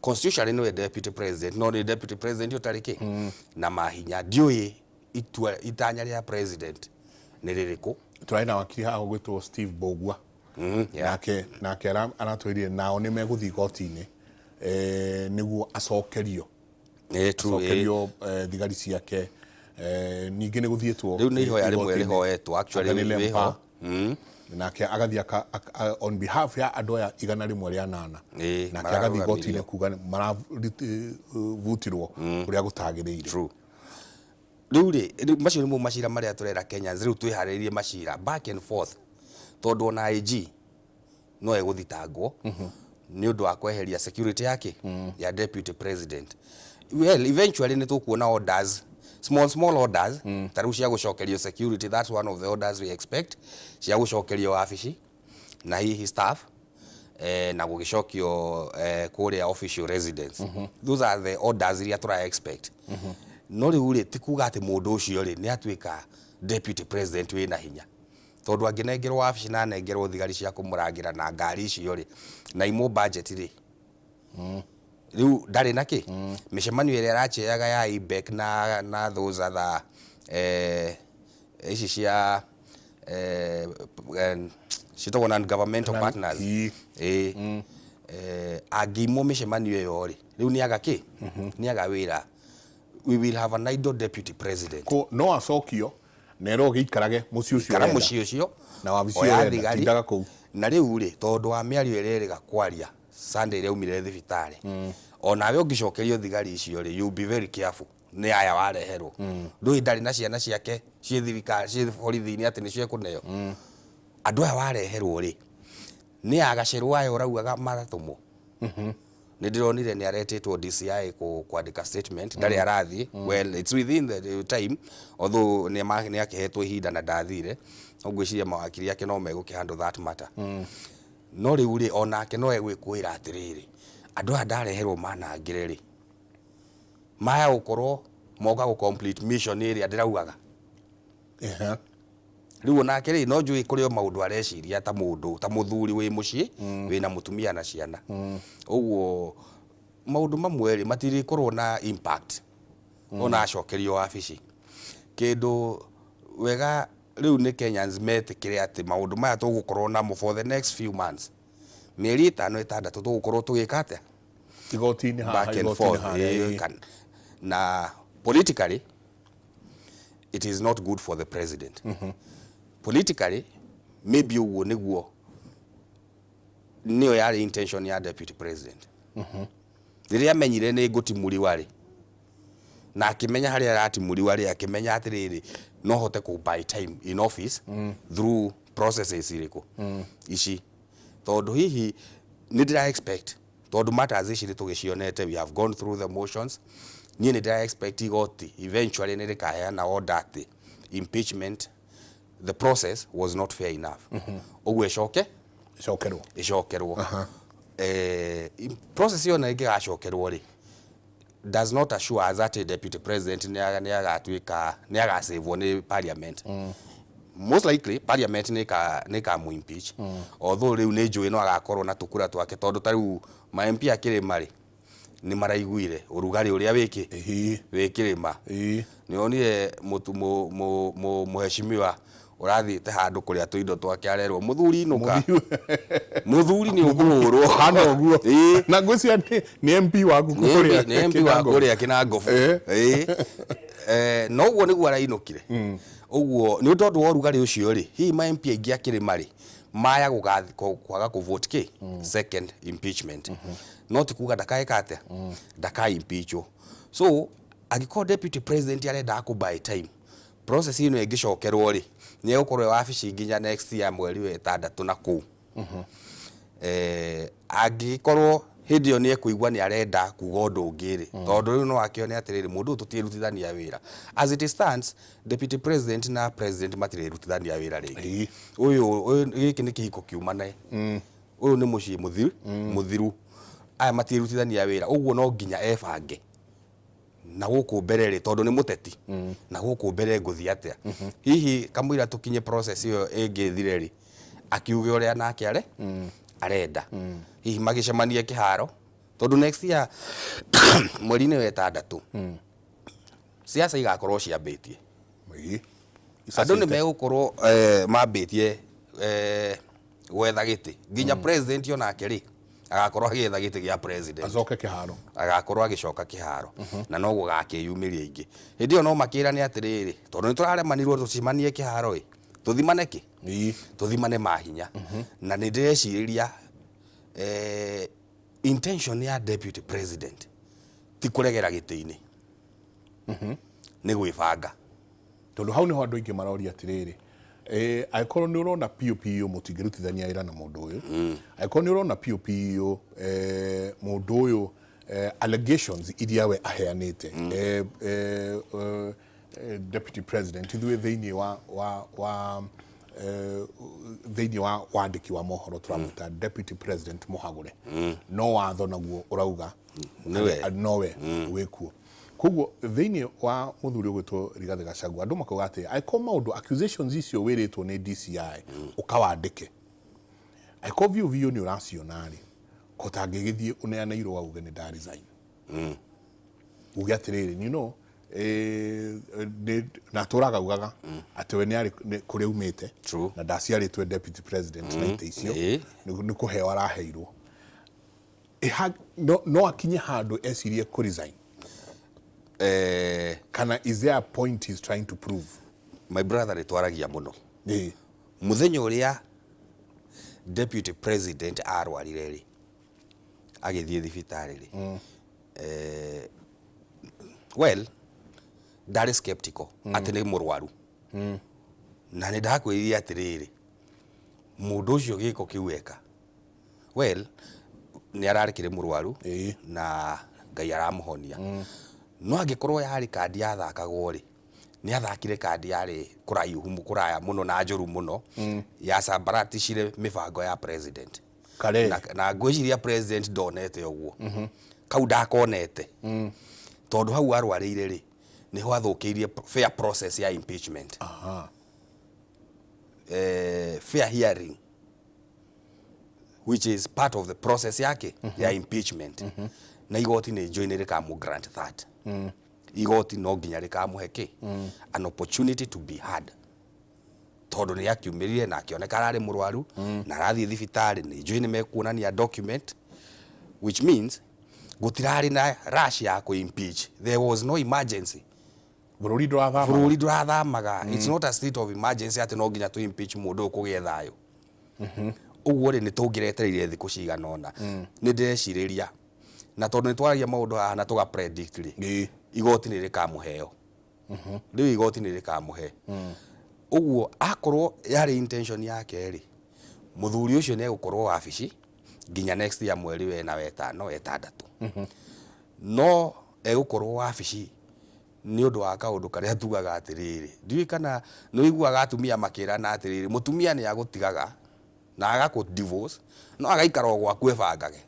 Constitutionally nĩwe deputy president, no nĩ deputy president ũtarĩ kĩ na mahinya. Ndiũĩ itua itanya rĩa president nĩ rĩrĩkũ. Tũrarĩ na wakiri haha ũgwĩtwo Steve Mbogua. Nake aratwĩrire nao nĩ megũthiĩ igoti-inĩ nĩguo acokerio True. Acokerio thigari ciake. Ningĩ nĩ gũthiĩtwo Rĩu nĩ ihoya rĩmwe igoti-inĩ. Rĩhoetwo actually. Anga nĩ wĩho. Lempa. Nake agathiĩ on behalf ya andũ aya 108. Nake agathiĩ igoti-inĩ kuga maravutirwo ũrĩa gũtagĩrĩire. True. Rĩu rĩ, rĩu macio nĩmo macira marĩa tũrera Kenyans rĩu twĩharĩrĩrie macira back and forth, tondũ ona AG no egũthitangwo nĩ ũndũ wa kweheria security yake ya deputy president. Well, eventually nĩ tũkuona orders, small small orders, ta rĩu cia gũcokerio security. That's one of the orders we expect, cia gũcokerio wabici na hihi staff, na gũgĩcokio kũrĩa official residence. Those are the orders iria tũra expect. No rĩu rĩ, ti kuga atĩ mũndũ ũcio rĩ nĩ atuĩka deputy president wĩna hinya, tondũ angĩnengerwo wabici na anengerwo thigari cia kũmũrangĩra na ngari icio rĩ, na imwo budget rĩ, rĩu ndarĩ na kĩ. Mĩcemanio ĩrĩa aracheaga ya IBEC na those other ici cia ciĩtagwo non governmental partners. Ĩĩ, angĩimwo mĩcemanio ĩyo rĩ, rĩu nĩ aga kĩ, nĩ aga wĩra. We will have an idle deputy president. Ko no acokio na erwo gĩikarage mũciĩ ũcio Ikara ũrenda. Mũciĩ ũcio. Na wabici Oya ũrenda, thigari. Tindaga kũu. Na rĩu rĩ, tondũ wa mĩario ĩrĩa ĩrĩga kwaria Sunday ĩrĩa aumire thibitarĩ, onawe ũngĩcokerio thigari icio rĩ, you be very careful nĩ aya wareherwo. Ndũĩ ndarĩ na ciana ciake ciĩ thirikari, ciĩ borithi-inĩ, atĩ nĩcio ekũneo. Andũ aya wareherwo rĩ, nĩ agacerwo aya ũraugaga maratũmwo. Nĩ ndĩronire nĩ aretĩtwo DCI kwandĩka statement, ndarĩ arathiĩ. Well, it's within the time, although nĩ akĩhetwo ihinda na ndathire. No ngwĩciria mawakiri ake no megũkĩ handle that matter. No rĩu rĩ, onake no egwĩkũĩra atĩrĩrĩ, andũ aya ndareherwo manangĩre rĩ, maya gũkorwo moka gũ complete mission ĩrĩa ndĩraugaga. Rĩu onake rĩ, no njũĩ kũrĩ o maũndũ areciria ta mũndũ, ta mũthuri wĩ mũciĩ, wĩna mũtumia na ciana. Ũguo maũndũ mamwe rĩ, matirĩkorwo na impact ona acokerio wabici. Kĩndũ wega rĩu nĩ Kenyans metĩkĩre atĩ maũndũ maya tũgũkorwo namo for the next few months, mĩeri 5, 6, tũgũkorwo tũgĩka atĩa? Igoti-inĩ haha, Back and igoti-inĩ forth. harĩa. Na politically it is not good for the president. Politically maybe ũguo nĩguo nĩyo yarĩ intention ya deputy president. Rĩrĩa amenyire nĩ ngũtimũriwa rĩ, na akĩmenya harĩa aratimũriwa rĩ, akĩmenya atĩrĩrĩ, no hote kũ buy time in office through processes irĩkũ ici, tondũ hihi nĩ ndĩra expect, tondũ matters ici nĩ tũgĩcionete, we have gone through the motions. Niĩ nĩ ndĩra expect igoti eventually nĩ rĩkaheana order atĩ impeachment, the process was not fair enough, ũguo ĩcoke Ĩcokerwo. Ĩcokerwo. Process ĩyo na ĩngĩgacokerwo rĩ, does not assure us that deputy president nĩ agatuĩka nĩ agacĩvwo nĩ parliament. Most likely parliament nĩ ĩkamũ impeach, although rĩu nĩ njũĩ no agakorwo na tũkura twake, tondũ ta rĩu ma MP a kĩrĩma rĩ, nĩ maraiguire ũrugarĩ ũrĩa wĩkĩ wĩ kĩrĩma. Nĩ onire mũtu mũheshimiwa ũrathiĩte handũ kũrĩa tũindo twake, arerwo, "Mũthuri, inũka, mũthuri, nĩ ũkũhũrwo." Hana ũguo. Na ngwĩciria nĩ MP waku kũrĩa Nĩ MP wa Kinango. Kũrĩa Kinangobu. Ĩĩ. Na ũguo nĩguo arainũkire. Ũguo nĩ tondũ wa ũrugarĩ ũcio rĩ, hihi ma MP aingĩ a kĩrĩma rĩ, maya kwaga kũ vote kĩ second impeachment. No ti kuga ndakaeka atĩa, ndaka impeachwo. So angĩkorwo deputy president arendaga kũ buy time, process ĩno ĩngĩcokerwo rĩ, nĩ egũkorwo e wabici nginya next year mweri wa ĩtandatũ na kũu. Angĩkorwo hĩndĩ ĩyo nĩ ekũigua nĩ arenda kuga ũndũ ũngĩ rĩ, tondũ rĩu no akĩone atĩrĩrĩ, mũndũ ũyũ tũtirutithania wĩra. As it stands, deputy president na president matirĩrutithania wĩra rĩngĩ. Ũyũ gĩkĩ nĩ kĩhiko kiumane. Ũyũ nĩ mũciĩ mũthiru, mũthiru. Aya matirutithania wĩra, ũguo no nginya ebange na gũkũ mbere rĩ, tondũ nĩ mũteti, na gũkũ mbere ngũthiĩ atĩa. Hihi kamũira tũkinye process ĩyo ĩngĩthire rĩ, akiuge ũrĩa nake arenda, hihi magĩcemanie kĩharo, tondũ next year mweri-inĩ wa ĩtandatũ siasa igakorwo ciambĩtie. Andũ nĩ megũkorwo mambĩtie gwetha gĩtĩ, nginya president onake rĩ, agakorwo agĩetha gĩtĩ gĩa president. Acoke kĩharo. Agakorwo agĩcoka kĩharo, na no gũgakĩyumĩria ingĩ. Hĩndĩ ĩyo no makĩrane atĩrĩrĩ, tondũ nĩ tũraremanirwo tũcemanie kĩharo ĩ, tũthimane kĩ, tũthimane mahinya. Na nĩ ndĩrecirĩria intention ya deputy president ti kũregera gĩtĩ-inĩ, nĩ gwĩbanga. Tondũ hau nĩho andũ aingĩ maroria atĩrĩrĩ, angĩkorwo nĩ ũrona piũ piũ mũtingĩrutithania wĩra na mũndũ ũyũ, angĩkorwo nĩ ũrona piũ piũ mũndũ ũyũ, allegations iria we aheanĩte, deputy president, ithuĩ thĩinĩ wa wa wa thĩinĩ wa wandĩki wa mohoro tũramwĩta deputy president mũhagũre, no watho naguo ũrauga nĩwe. Nowe wĩkuo. Koguo thĩinĩ wa mũthuri ũgwĩtwo Rigathĩ Gachagua, andũ makauga atĩ angĩkorwo maũndũ, accusations icio wĩrĩtwo nĩ DCI ũkawandĩke, angĩkorwo biũ biũ nĩ ũraciona rĩ, ko tangĩgĩthiĩ ũneane irũa uge nĩ nda resign, uge atĩrĩrĩ, na tũraga ugaga atĩ we nĩ arĩ kũrĩa umĩte na ndaciarĩtwo deputy president na itĩ icio nĩ kũheo araheirwo. No akinye handũ ecirie kũ resign, kana is there a point he's trying to prove? My brother, nĩ twaragia mũno. Mũthenya ũrĩa deputy president arwarire rĩ, agĩthiĩ thibitarĩ rĩ, well, ndarĩ skeptical atĩ nĩ mũrwaru, na nĩ ndakwĩrire atĩrĩrĩ, mũndũ ũcio gĩko kĩu eka, well, nĩ ararĩkĩrĩ mũrwaru na Ngai aramũhonia. No angĩkorwo yarĩ kandi yathakagwo rĩ, nĩ athakire kandi yarĩ kũraihu, kũraya mũno na njũru mũno, yasambaratishire mĩbango ya president. Kare. Na ngwĩciria president ndonete ũguo, kau ndakonete, tondũ hau arwarĩire rĩ, nĩho athũkĩirie fair process ya impeachment, fair hearing, which is part of the process yake ya impeachment. Na igoti nĩ njũĩ nĩ rĩkamũ grant that. Igoti no nginya rĩkamũhe kĩ, an opportunity to be heard, tondũ nĩ akiumĩrire na akĩoneka ararĩ mũrwaru na arathiĩ thibitarĩ. Nĩ njũĩ nĩ mekuonania document, which means gũtirarĩ na rush ya kũ impeach. There was no emergency. Bũrũri ndũrathama. Bũrũri ndũrathamaga. It's not a state of emergency atĩ no nginya tũ impeach mũndũ ũyũ kũgĩe thayũ. Ũguo rĩ, nĩ tũngĩretereire thikũ cigana ũna. Nĩ ndĩrecirĩria, na tondũ nĩ twaragia maũndũ haha na tũga predict rĩ, igoti nĩ rĩkamũheo rĩu, igoti nĩ rĩkamũhe. Ũguo akorwo yarĩ intention yake rĩ, mũthuri ũcio nĩ egũkorwo wabici nginya next year mweri wena, wetano, wetandatũ. No egũkorwo wabici nĩ ũndũ wa kaũndũ karĩa tugaga atĩrĩrĩ, ndiũĩ kana nĩ ũiguaga atumia makĩrana atĩrĩrĩ, mũtumia nĩ agũtigaga na agakũ divorce, no agaikara o gwaku ebangage.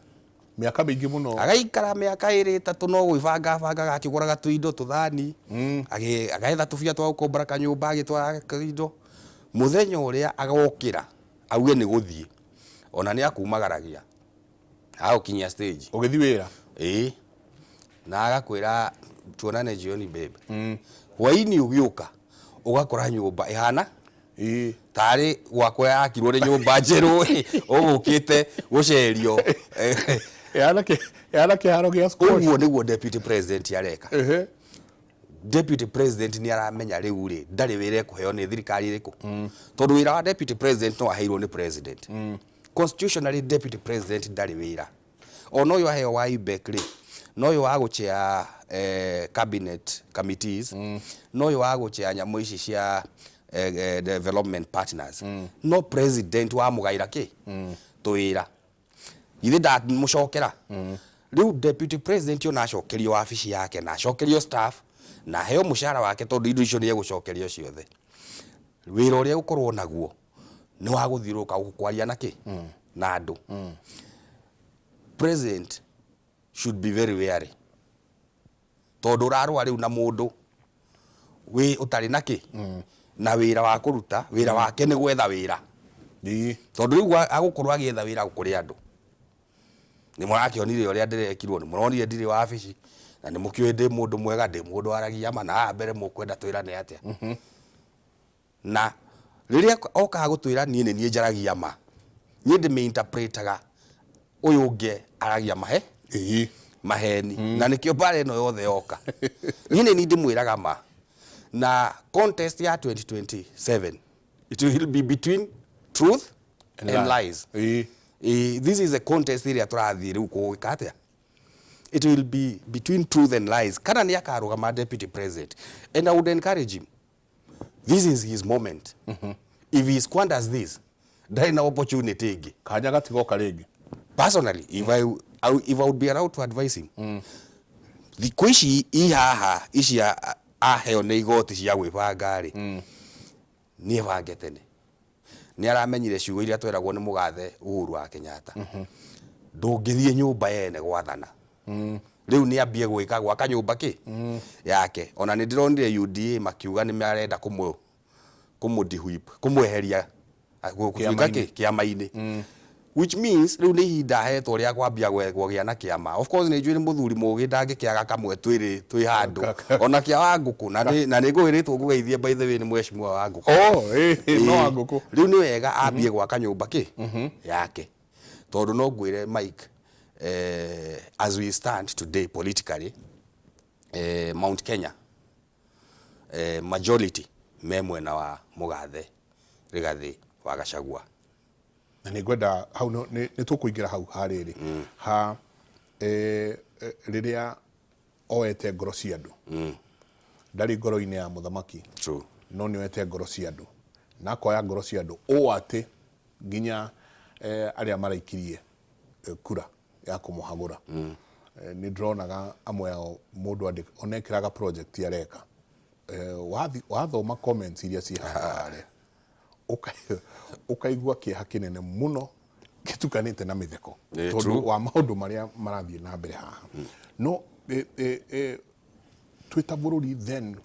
Mĩaka mĩingĩ mũno. Agaikara mĩaka 2, 3, no gwĩbanga bangaga, akĩgũraga tũindo, tũthani, agetha tũbia twa gũkombora kanyũmba, agĩtwaraga indo. Mũthenya ũrĩa agokĩra auge nĩ gũthiĩ, ona nĩ akumagaragia agũkinyia stage. Ũgĩthiĩ wĩra. Ĩĩ, na agakwĩra, "Tuonane jioni, babe." Hwainĩ ũgĩũka ũgakora nyũmba ĩhana tarĩ gwakwa yakirwo nĩ nyũmba njerũ ũgũkĩte gũcerio. Ĩhana kĩharo gĩa squash. Ũguo nĩguo deputy president areka. Deputy president nĩ aramenya rĩu rĩ, ndarĩ wĩra ekũheo nĩ thirikari ĩrĩkũ, tondũ wĩra wa deputy president no aheirwo nĩ president. Constitutionally, deputy president ndarĩ wĩra. Ona ũyũ aheo wa IBEC rĩ, na ũyũ wa gũchair cabinet committees, na ũyũ wa gũchair nyamũ ici cia development partners, no president wamũgaĩra kĩ tũwĩra. Githĩ ndamũcokera? Rĩu deputy president ona acokerio wabici yake na acokerio staff na aheo mũcara wake, tondũ indo icio nĩ egũcokerio ciothe, wĩra ũrĩa egũkorwo naguo nĩ wa gũthiũrũrũka gũkũ kwaria na kĩ na andũ. President should be very wary, tondũ ũrarũa rĩu na mũndũ wĩ ũtarĩ na kĩ na wĩra wa kũruta. Wĩra wake nĩ gwetha wĩra, tondũ rĩu agũkorwo agĩetha wĩra kũrĩ andũ. Nĩ mũrakĩonire ũrĩa ndĩrekirwo, nĩ mũronire ndirĩ wabici, na nĩ mũkĩũĩ ndĩ mũndũ mwega, ndĩ mũndũ waragia ma, na haha mbere mũkwenda twĩrane atĩa? Na rĩrĩa okaga gũtwĩra niĩ nĩ niĩ njaragia ma, niĩ ndĩmĩ-interpretaga ũyũ ũngĩ aragia mahe maheni, na nĩkĩo mbara ĩno yothe yoka. Niĩ nĩ niĩ ndĩmwĩraga ma, na contest ya 2027, it will be between truth and lies. This is a contest ĩrĩa tũrathiĩ rĩu kũgwĩka atĩa. It will be between truth and lies. Kana nĩ akarũgama deputy president, and I would encourage him, this is his moment. If he squanders this, ndarĩ na opportunity ĩngĩ. Kanya gatigoka rĩngĩ. Personally, if I would be allowed to advise him, thikũ ici i haha ici aheo nĩ igoti cia gwĩbanga rĩ, nĩ ebange tene. Nĩ aramenyire ciugo iria tweragwo nĩ mũgathe Uhuru wa Kenyatta, ndũngĩthiĩ nyũmba yene gwathana. Rĩu nĩ ambie gwĩka gwaka nyũmba kĩ yake. Ona nĩ ndĩronire UDA makiuga nĩ marenda kũmũ kũmũ dewhip, kũmweheria gũtuĩka Kĩama-inĩ. kĩ kĩama-inĩ, which means rĩu nĩ ihinda ahetwo rĩa kwambia kũgĩa na kĩama. Of course, nĩ njũĩ nĩ mũthuri mũgĩ, ndangĩkĩaga kamwe twĩrĩ twĩ handũ, ona kĩa wa ngũkũ, na nĩ ngũgĩrĩtwo ngũgeithie, by the way, nĩ mheshimiwa wa ngũkũ. Oh, ĩĩ, no wa ngũkũ. Rĩu nĩ wega ambie gwaka nyũmba kĩ yake, tondũ no ngwĩre Mike, as we stand today politically, Mount Kenya majority me mwena wa mũgathe Rigathĩ wa Gachagua. Na nĩ ngwenda hau nĩ tũkũingĩra hau harĩrĩ ha rĩrĩa oete ngoro cia andũ. Ndarĩ ngoro-inĩ ya mũthamaki, no nĩ oete ngoro cia andũ, na akoya ngoro cia andũ ũũ atĩ nginya arĩa maraikirie kura ya kũmũhagũra, nĩ ndĩronaga amwe ao mũndũ andĩka ona ekĩraga project areka. Wathoma comments iria ciĩ haha harĩa, ũkaigua kĩeha kĩnene mũno gĩtukanĩte na mĩtheko, tondũ wa maũndũ marĩa marathiĩ na mbere haha. No twĩ ta bũrũri then,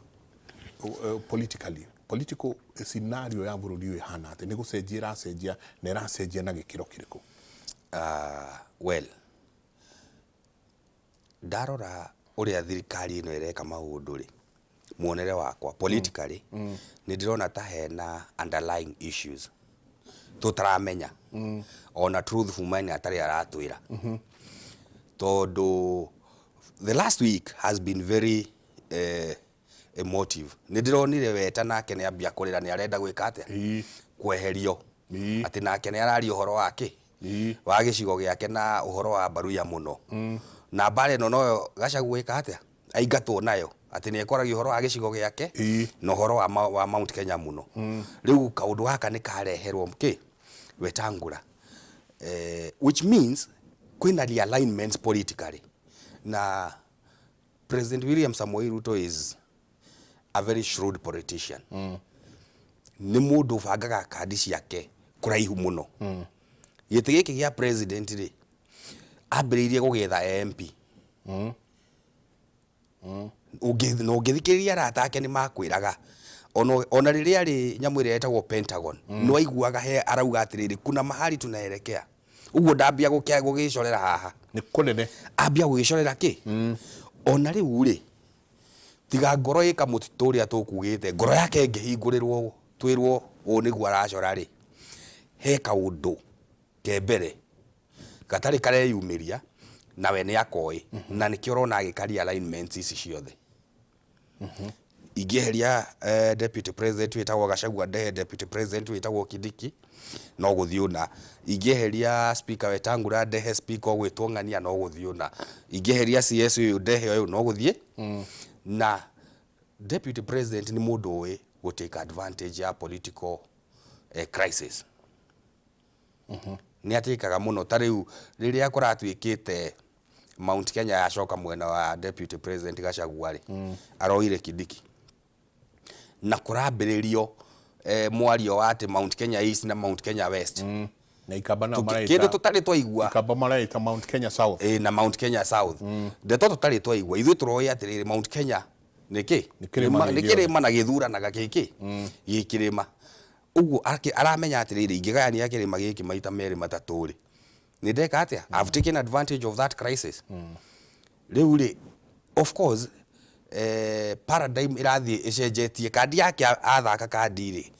politically, political scenario ya bũrũri ũyũ ĩhana atĩ nĩ gũcenjia ĩracenjia, na ĩracenjia na gĩkĩro kĩrĩkũ? Well, ndarora ũrĩa thirikari ĩno ĩreka maũndũ rĩ, muonere wakwa politically, nĩ ndĩrona ta hena underlying issues tũtaramenya, ona Truth Fumani atarĩ aratwĩra, tondũ the last week has been very emotive. Nĩ ndĩronire Weta nake nĩ ambia kũrĩra, nĩ arenda gwĩka atĩa, kweherio, atĩ nake nĩ araria ũhoro wa kĩ wa gĩcigo gĩake na ũhoro wa Baruya mũno, na mbara ĩno noyo Gachagua ĩka atĩa, aingatwo nayo, atĩ nĩ ekwaragia ũhoro wa gĩcigo gĩake na ũhoro wa Mount Kenya mũno. Rĩu kaũndũ gaka nĩ kareherwo kĩ Wetangula, which means kwĩna realignments politically, na President William Samoei Ruto is a very shrewd politician. Nĩ mũndũ ũbangaga kandi ciake kũraihu mũno. Gĩtĩ gĩkĩ gĩa president rĩ, ambĩrĩirie gũgĩetha MP. Na ũngĩthikĩrĩria arata ake nĩ makwĩraga, ona rĩrĩa arĩ nyamũ ĩrĩa ĩtagwo Pentagon, nĩ waiguaga he arauga atĩrĩrĩ, kuna mahali tunaelekea. Ũguo ndambia gũgĩcorera haha. Nĩ kũnene. Ambia gũgĩcorera kĩ ona rĩu rĩ, tiga ngoro ĩka mũtitũ ũrĩa tũkugĩte, ngoro yake ĩngĩhingũrĩrwo twĩrwo ũũ nĩguo aracora rĩ, he kaũndũ ke mbere gatarĩ kareyumĩria, nawe nĩ akoĩ, na nĩkĩo ũrona agĩka realignments ici ciothe. Ingĩeheria deputy president wĩtagwo Gachagua ndehe deputy president wĩtagwo Kindiki, no gũthiĩ ũna. Ingĩeheria speaker Wetangula ndehe speaker ũgwĩtwo Ng'ania, no gũthiĩ ũna. Ingĩeheria CS ũyũ ndehe ũyũ, no gũthiĩ. Na deputy president nĩ mũndũ ũĩ gũ take advantage ya political crisis. Nĩ atĩkaga mũno ta rĩu rĩrĩa kũratuĩkĩte Mount Kenya yacoka mwena wa deputy president Gachagua rĩ, aroire Kindiki na kũrambĩrĩrio mwario wa atĩ Mount Kenya East na Mount Kenya West. Na Ikamba nao maraita kĩndũ tũtarĩ twaigua. Ikamba maraita Mount Kenya South. Ĩ, na Mount Kenya South. Ndeto tũtarĩ twaigua. Ithuĩ tũroĩ atĩrĩrĩ, Mount Kenya nĩ kĩ? Nĩ kĩrĩma. Nĩ kĩrĩma na gĩthuranaga gĩkĩ gĩ kĩrĩma. Ũguo aramenya atĩrĩrĩ, ingĩgayania kĩrĩma gĩkĩ maita merĩ matatũ rĩ, nĩ ndeka atĩa? I've taken advantage of that crisis. Rĩu rĩ, of course, paradigm ĩrathiĩ ĩcenjetie. Kandi yake athaka kandi rĩ,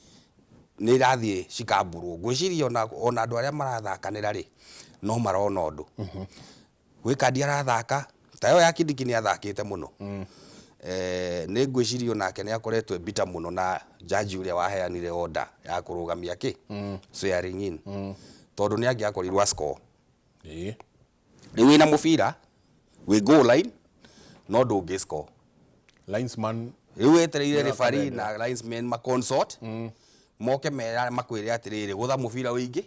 nĩ ĩrathiĩ cikambũrwo. Ngwĩciria ona andũ arĩa marathakanĩra rĩ, no marona ũndũ. Gwĩ kandi arathaka, ta ĩyo ya Kindiki nĩ athakĩte mũno. Nĩ ngwĩciria onake nĩ akoretwo e bitter mũno na jaji ũrĩa waheanire order ya kũrũgamia kĩ? Swearing in. Tondũ nĩ angĩakorirwo a score. Rĩu wĩna mũbira, wĩ goal line, no ndũngĩ score. Linesman. Rĩu wetereire referee na linesman ma consort, moke mera makwĩre atĩrĩrĩ, gũtha mũbira ũingĩ,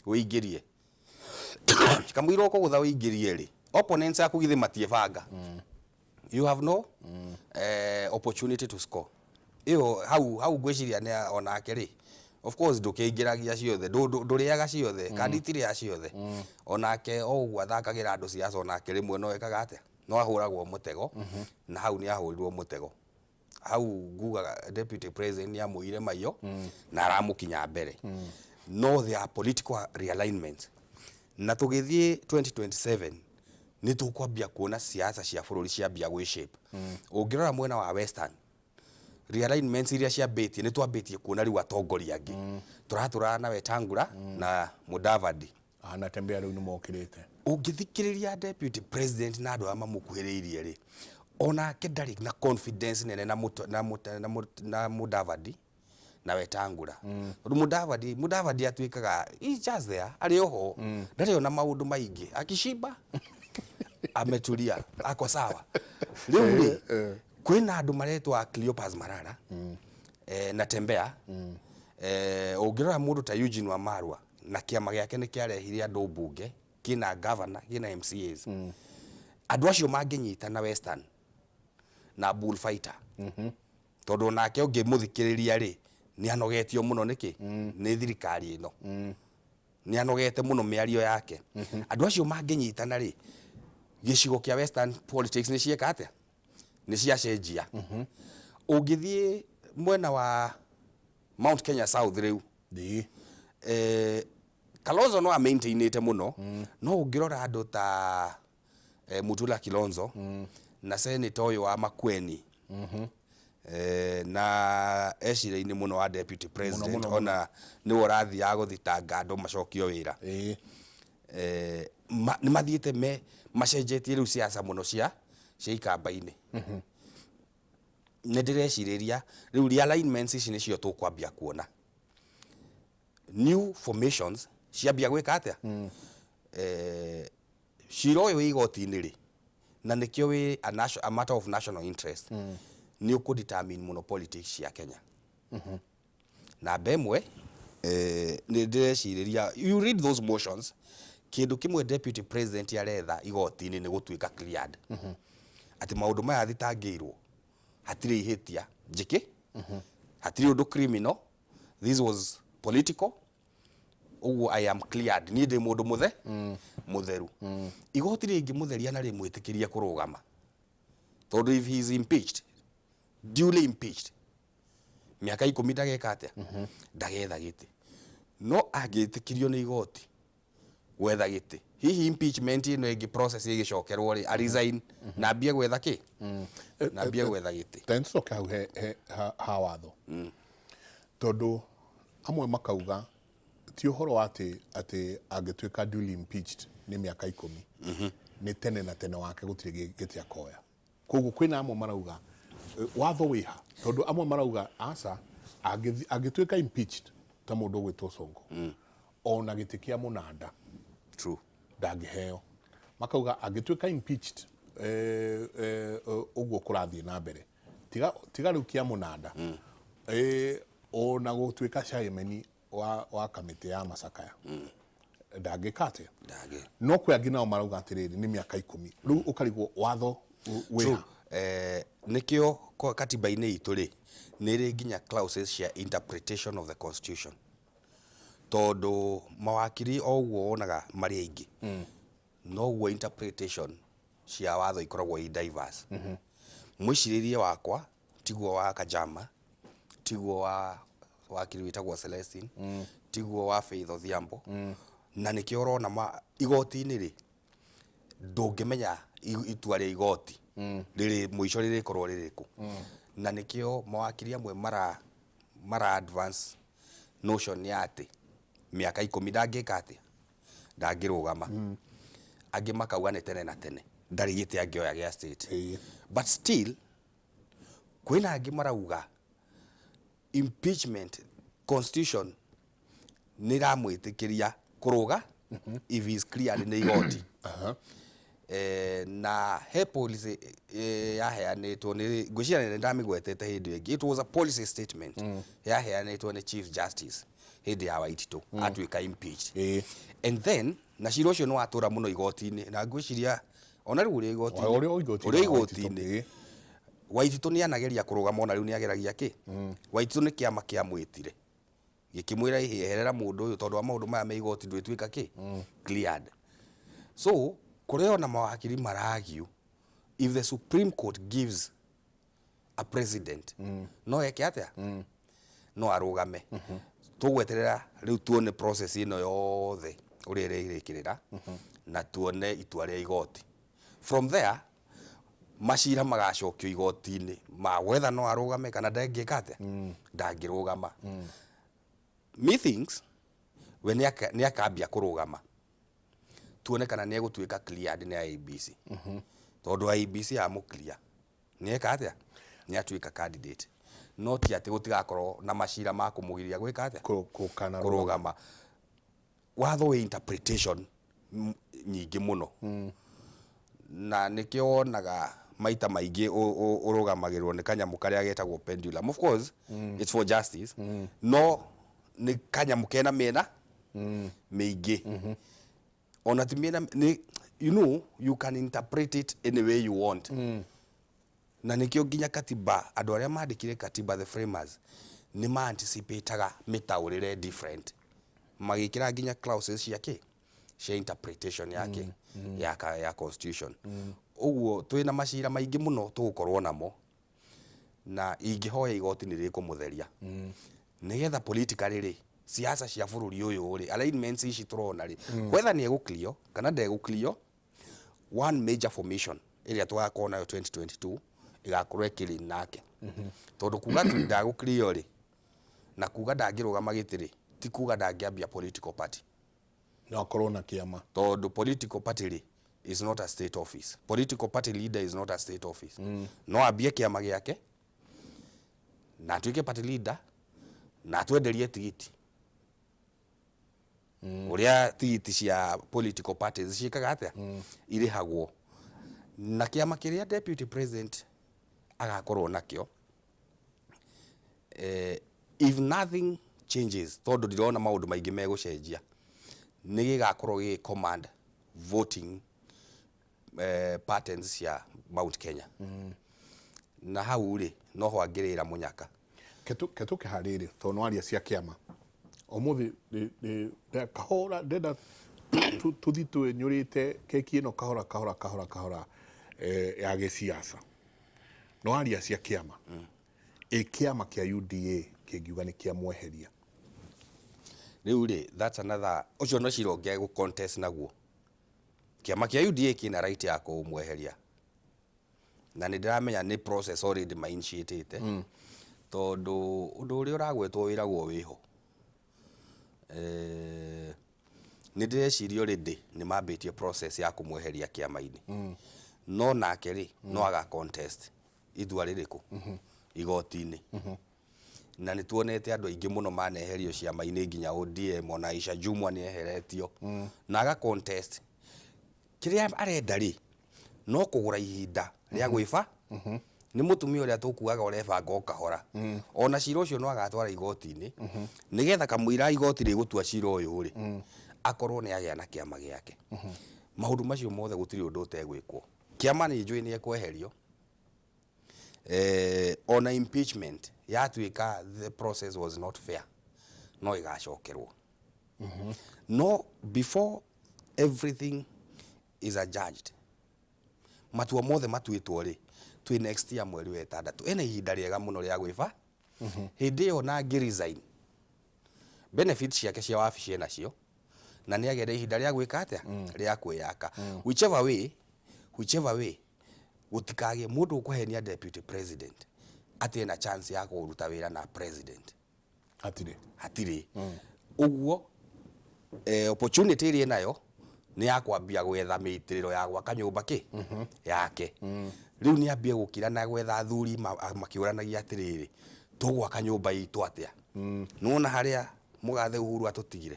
ũingĩrie. Kamũira ũkũgũtha ũingĩrie rĩ, opponents aku githĩ matiĩbanga. You have no opportunity to score. Ĩyo hau hau ngwĩciria nĩ onake rĩ, of course ndũkĩingĩragia ciothe, ndũrĩaga ciothe, kandi itirĩaga ciothe. Onake o ũguo athakagĩra andũ siasa, onake rĩmwe no ekaga atĩa? No ahũragwo mũtego, na hau nĩ ahũrirwo mũtego. Hau ngugaga deputy president nĩ amũire maiyo na aramũkinya mbere. No there are political realignment. Na tũgĩthiĩ 2027 nĩ tũkwambia kuona siasa cia bũrũri ciambia gwĩ shape. Ũngĩrora mwena wa Western, realignments iria ciambĩtie, nĩ twambĩtie kuona rĩu atongoria angĩ. Tũratũrana na Wetangula na Mudavadi. Anatembea rĩu nĩ mokĩrĩte. Ũngĩthikĩrĩria deputy president na andũ arĩa mamũkuhĩrĩirie rĩ, onake ndarĩ na confidence nene na Mudavadi na Wetangula. Tondũ Mudavadi atuĩkaga he just there, arĩ oho, ndarĩ ona maũndũ maingĩ. Akishiba ametulia, ako sawa. Rĩu rĩ, kwĩna andũ maretwo Cleopas Malala, na Tembea. Ũngĩrora mũndũ ta Eugene Wamalwa na kĩama gĩake nĩ kĩarehire andũ mbunge, kĩna governor, kĩna MCAs. Andũ acio mangĩnyitana Western na bullfighter, tondũ onake ũngĩmũthikĩrĩria rĩ, nĩ anogetio mũno nĩkĩ? Nĩ thirikari ĩno. Nĩ anogete mũno mĩario yake. Andũ acio mangĩnyitana rĩ, gĩcigo kĩa Western politics nĩ cieka atĩa? Nĩ ciacenjia. Ũngĩthiĩ mwena wa Mount Kenya South rĩu, Kalonzo no amaintainĩte mũno, no ũngĩrora andũ ta Mutula Kilonzo na senator ũyũ wa Makueni, na ecira-inĩ mũno wa deputy president, ona nĩwe ũrathiaga gũthitanga andũ macokio wĩra. Nĩ mathiĩte me macenjetie rĩu siasa mũno cia ikamba-inĩ. Nĩ ndĩrecirĩria rĩu realignments ici nĩcio tũkwambia kuona. New formations ciambia gwĩka atĩa? Cira ũyũ wĩ igoti-inĩ rĩ, na nĩkĩo wĩ a matter of national interest, nĩ ũkũ determine mũno politics cia Kenya. Namba ĩmwe, nĩ ndĩrecirĩria, you read those motions, kĩndũ kĩmwe deputy president aretha igoti-inĩ nĩ gũtuĩka cleared. Atĩ maũndũ maya athitangĩirwo, hatirĩ ihĩtia njĩkĩ, hatirĩ ũndũ criminal, this was political, ũguo I am cleared, niĩ ndĩ mũndũ mũtheru. Igoti rĩngĩmũtheria na rĩmwĩtĩkĩrie kũrũgama, tondũ if he is impeached, duly impeached, mĩaka 10 ndageka atĩa? Ndagetha gĩtĩ. No angĩtĩkĩrio nĩ igoti gwetha gĩtĩ, hihi impeachment ĩno ĩngĩ process ĩgĩcokerwo rĩ, a resign na ambie gwetha kĩ? Na ambie gwetha gĩtĩ. Ta nĩtũcoke hau he ha watho, tondũ amwe makauga ti ũhoro wa atĩ angĩtuĩka duly impeached nĩ mĩaka 10, nĩ tene na tene wake gũtirĩ gĩtĩ akoya. Koguo kwĩna amwe marauga Watho wĩha? Tondũ amwe marauga aca, angĩtuĩka impeached ta mũndũ ũgwĩtwo Sonko, ona gĩtĩ kĩa mũnanda ndangĩheo. Makauga angĩtuĩka impeached, ũguo kũrathiĩ na mbere, tiga rĩu kĩa mũnanda, ona gũtuĩka chairman wa kamĩtĩ ya macakaya ndangĩka atĩa. Ndangĩ. No kwĩ angĩ nao marauga atĩrĩrĩ, nĩ mĩaka 10. Rĩu ũkarigwo watho wĩha. True. Nĩkĩo katiba-inĩ itũ rĩ, nĩ ĩrĩ nginya clauses cia interpretation of the constitution, tondũ mawakiri o ũguo wonaga marĩ aingĩ, noguo interpretation cia watho ikoragwo i diverse. Mwĩcirĩrie wakwa tiguo wa Kajama, tiguo wa wakiri wĩtagwo Celestine, tiguo wa Faith Odhiambo. Na nĩkĩo ũrona igoti-inĩ rĩ, ndũngĩmenya itua rĩa igoti rĩrĩ mũico rĩrĩkorwo rĩrĩkũ. Na nĩkĩo mawakiri amwe mara advance notion ya atĩ mĩaka 10 ndangĩka atĩa, ndangĩrũgama. Angĩ makauga nĩ tene na tene, ndarĩ gĩtĩ angĩoya gĩa state. But still kwĩna angĩ marauga impeachment constitution nĩ ĩramwĩtĩkĩria kũrũga if he is cleared nĩ igoti. Na he policy yaheanĩtwo nĩ, ngwĩciria nĩ ndamĩgwetete hĩndĩ ĩngĩ, it was a policy statement yaheanĩtwo nĩ Chief Justice hĩndĩ ya Waititũ atuĩka impeached. And then na cira ũcio nĩ watũra mũno igoti-inĩ, na ngwĩciria ona rĩu ũrĩ igoti-inĩ. Ũrĩ o igoti-inĩ Ũrĩ wa Waititũ, igoti-inĩ. Waititũ nĩ anageria kũrũgama, ona rĩu nĩ ageragia kĩ. Waititũ nĩ kĩama kĩamwĩtire gĩkĩmwĩra, ĩhĩ, eherera mũndũ ũyũ, tondũ wa maũndũ maya me igoti ndwĩtuĩka kĩ cleared. So kũrĩ ona mawakiri maragiu, if the Supreme Court gives a president, no eke atĩa? No arũgame. Tũgweterera rĩu tuone process ĩno yothe ũrĩa ĩrĩrĩkĩrĩra, na tuone itua rĩa igoti. From there macira magacokio igoti-inĩ ma whether no arũgame kana ndangĩka atĩa, ndangĩrũgama. Methinks we nĩ akambia kũrũgama, tuone kana nĩ egũtuĩka cleared nĩ IEBC, tondũ IEBC yamũ clear nĩ eka atĩa, nĩ atuĩka candidate. No ti atĩ gũtigakorwo na macira ma kũmũgiria gwĩka atĩa? Kũkanarũgama. Kũrũgama. Watho wĩ interpretation nyingĩ mũno, na nĩkĩo wonaga maita maingĩ ũrũgamagĩrĩrwo nĩ kanyamũ karĩa getagwo pendulum. Of course it's for justice, no nĩ kanyamũ kena mĩena mĩingĩ, ona ti mĩena nĩ, you can interpret it any way you want. Na nĩkĩo nginya katiba, andũ arĩa mandĩkire katiba, the framers, nĩ ma anticipataga mĩtaũrĩre different, magĩkĩra nginya clauses cia kĩ, cia interpretation ya kĩ, ya constitution. Ũguo twĩna macira maingĩ mũno tũgũkorwo namo, na ingĩhoya igoti nĩ rĩkũmũtheria, nĩgetha politically rĩ, siasa cia bũrũri ũyũ rĩ, alignments ici tũrona rĩ, whether nĩ egũclear kana ndegũclear, one major formation ĩrĩa tũgakorwo nayo 2022 ĩgakorwo ĩkĩrĩ nake, tondũ kuga tu ndagũclear rĩ, na kuga ndangĩrũgama gĩtĩ rĩ, ti kuga ndangĩambia political party. No akorwo na kĩama. Tondũ political party rĩ is not a state office. Political party leader is not a state office. No ambie kĩama gĩake na atuĩke party leader na atwenderie tigiti, ũrĩa tigiti cia political parties ciĩkaga atĩa, irĩhagwo. Na kĩama kĩrĩa deputy president agakorwo nakĩo, if nothing changes, tondũ ndirona maũndũ maingĩ megũcenjia, nĩ gĩgakorwo gĩgĩ command voting patterns cia Mount Kenya. Na hau rĩ, noho angĩrĩra mũnyaka. Ketũke harĩrĩ, tondũ nĩwaria cia kĩama ũmũthĩ kahora, ndenda tũthi twĩnyũrĩte keki ĩno kahora kahora kahora kahora, ya gĩciaca. Nĩwaria cia kĩama, ĩ kĩama kĩa UDA kĩngiuga nĩ kĩamweheria? Rĩu rĩ, that's another, ũcio no cira ũngĩ gũ contest naguo. Kĩama kĩa UDA kĩna right ya kũmweheria, na nĩ ndĩramenya nĩ process already ma initiatĩte, tondũ ũndũ ũrĩa ũragwetwo wĩragwo wĩho. Nĩ ndĩreciria already nĩ mambĩtie process ya kũmweheria kĩama-inĩ, no nake rĩ, no aga contest. Itua rĩrĩkũ? Igoti-inĩ. Na nĩ tuonete andũ aingĩ mũno maneherio ciama-inĩ nginya ODM, ona Aisha Jumwa nĩ eheretio na aga contest. Kĩrĩa arenda rĩ, no kũgũra ihinda rĩa gwĩba nĩ mũtumia ũrĩa tũkuaga ũrebanga o kahora. Ona cira ũcio no agatwara igoti-inĩ nĩgetha kamũira igoti rĩgũtua cira ũyũ rĩ, akorwo nĩ agĩa na kĩama gĩake. Maũndũ macio mothe gũtirĩ ũndũ ũtegwĩkwo. Kĩama nĩ njũĩ nĩ ekweherio. Eh, ona impeachment yatuĩka the process was not fair no ĩgacokerwo. No before everything is adjudged, matua mothe matuĩtwo rĩ, twĩ next year mweri wa ĩtandatũ, ena ihinda rĩega mũno rĩa gwĩba. Hĩndĩ ĩyo na angĩ resign, benefit ciake cia wabici enacio, na nĩ agĩa na ihinda rĩa gwĩka atĩa? Rĩa kwĩyaka. Whichever way, gũtikagĩe mũndũ ũkũhenia deputy president atĩ ena chance ya kũruta wĩra na president. Hatirĩ. Hatirĩ. Ũguo opportunity ĩrĩa enayo nĩ ya kwambia gwetha mĩitĩrĩro ya gwaka nyũmba kĩ yake. Rĩu nĩ ambie gũkira na gwetha athuri makĩũranagia atĩrĩrĩ, tũgwaka nyũmba itũ atĩa? Nĩwona harĩa mũgathe Uhuru atũtigire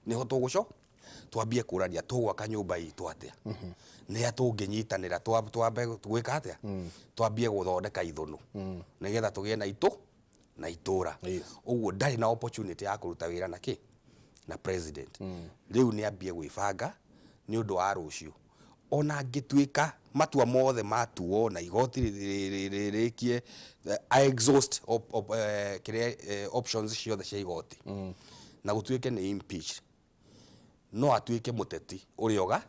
nĩho tũgũco twambie kũrania tũgwaka nyũmba itũ atĩa, nĩa tũngĩnyitanĩra, twambe gwĩka atĩa, twambie gũthondeka ithũnũ nĩgetha tũgĩe na itũ na itũra. Ũguo ndarĩ na opportunity ya kũruta wĩra na kĩ na president. Rĩu nĩ ambie gwĩbanga nĩ ũndũ wa rũciũ. Ona angĩtuĩka matua mothe matuo na igoti rĩkie exhaust kĩrĩa options ciothe cia igoti na gũtuĩke nĩ impeach, no atuĩke mũteti ũrĩa ũga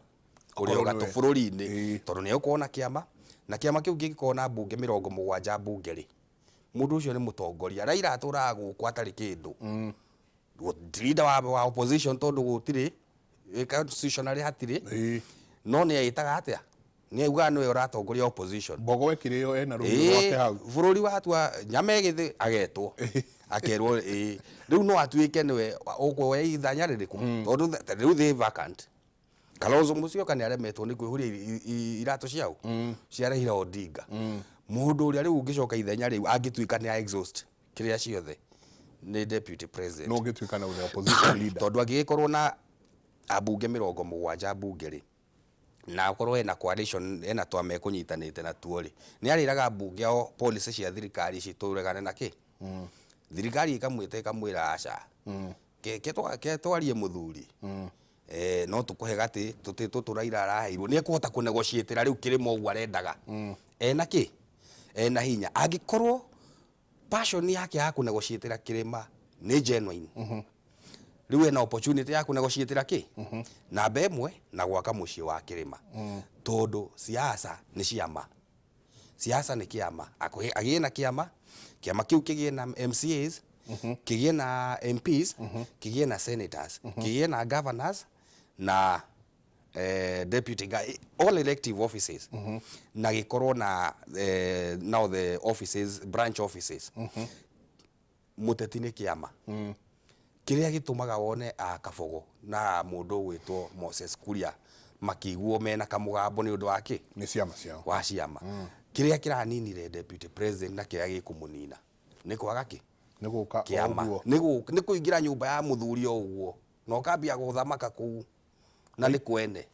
ũrĩa Akorwo ũgatũ nĩwe. Bũrũri-inĩ, tondũ nĩ egũkorwo na kĩama, na kĩama kĩu kĩngĩkorwo na mbunge 70 mbunge rĩ, mũndũ ũcio nĩ mũtongoria. Raila atũraga gũkũ atarĩ kĩndũ, leader wa opposition, tondũ gũtirĩ constitutionally hatirĩ. No nĩ ĩtaga atĩa, nĩ augaga nĩwe ũratongoria opposition. Mbogo ĩkĩrĩo ena rũhiũ rwake hau. Bũrũri watua nyama ĩgĩthĩ agetwo akerwo ĩĩ. Rĩu no atuĩke nĩwe ũkuoya ithanya rĩrĩkũ, tondũ rĩu thĩ vacant. Kalonzo Musyoka nĩ aremetwo nĩ kwĩhuria iratũ ciao cia Raila Odinga. Mũndũ ũrĩa rĩu ũngĩcoka ithenya rĩu angĩtuĩka nĩ a exhaust kĩrĩa ciothe nĩ deputy president. No ũngĩtuĩka na the opposition leader. Tondũ angĩgĩkorwo na ambunge 70 mbunge rĩ, na akorwo ena coalition, ena twa mekũnyitanĩte natuo rĩ, nĩ arĩraga ambunge ao policy cia thirikari ici tũregane na kĩ thirikari ĩkamwĩta ĩkamwĩra aca, ke twarie mũthuri, no tũkũhe gatĩ tũtĩ tũtũ Raila araheirwo. Nĩ ekũhota kũnegotiatĩra rĩu kĩrĩma ũguo arendaga, ena kĩ ena hinya. Angĩkorwo passion yake ya kũnegotiatĩra kĩrĩma nĩ genuine, rĩu ena opportunity ya kũnegotiatĩra kĩ namba ĩmwe na gwaka mũciĩ wa kĩrĩma, tondũ siasa nĩ ciama, siasa nĩ kĩama. Agĩe na kĩama, kĩama kĩu kĩgĩe na MCAs, kĩgĩe na MPs, kĩgĩe na senators, kĩgĩe na governors na deputy all elective offices, na gĩkorwo na now the offices, branch offices. Mũteti nĩ kĩama. Kĩrĩa gĩtũmaga wone a Kabogo na mũndũ ũgwĩtwo Moses Kuria makĩiguo mena kamũgambo nĩ ũndũ wa kĩ? Nĩ ciama ciao. Wa ciama. Kĩrĩa kĩraninire deputy president na kĩrĩa gĩkũmũnina nĩ kwaga kĩ? Nĩ gũka o Kĩama. Ũguo. Nĩ kũingĩra nyũmba ya mũthuri o ũguo na ũkambia gũthamaka kũu na nĩ kwene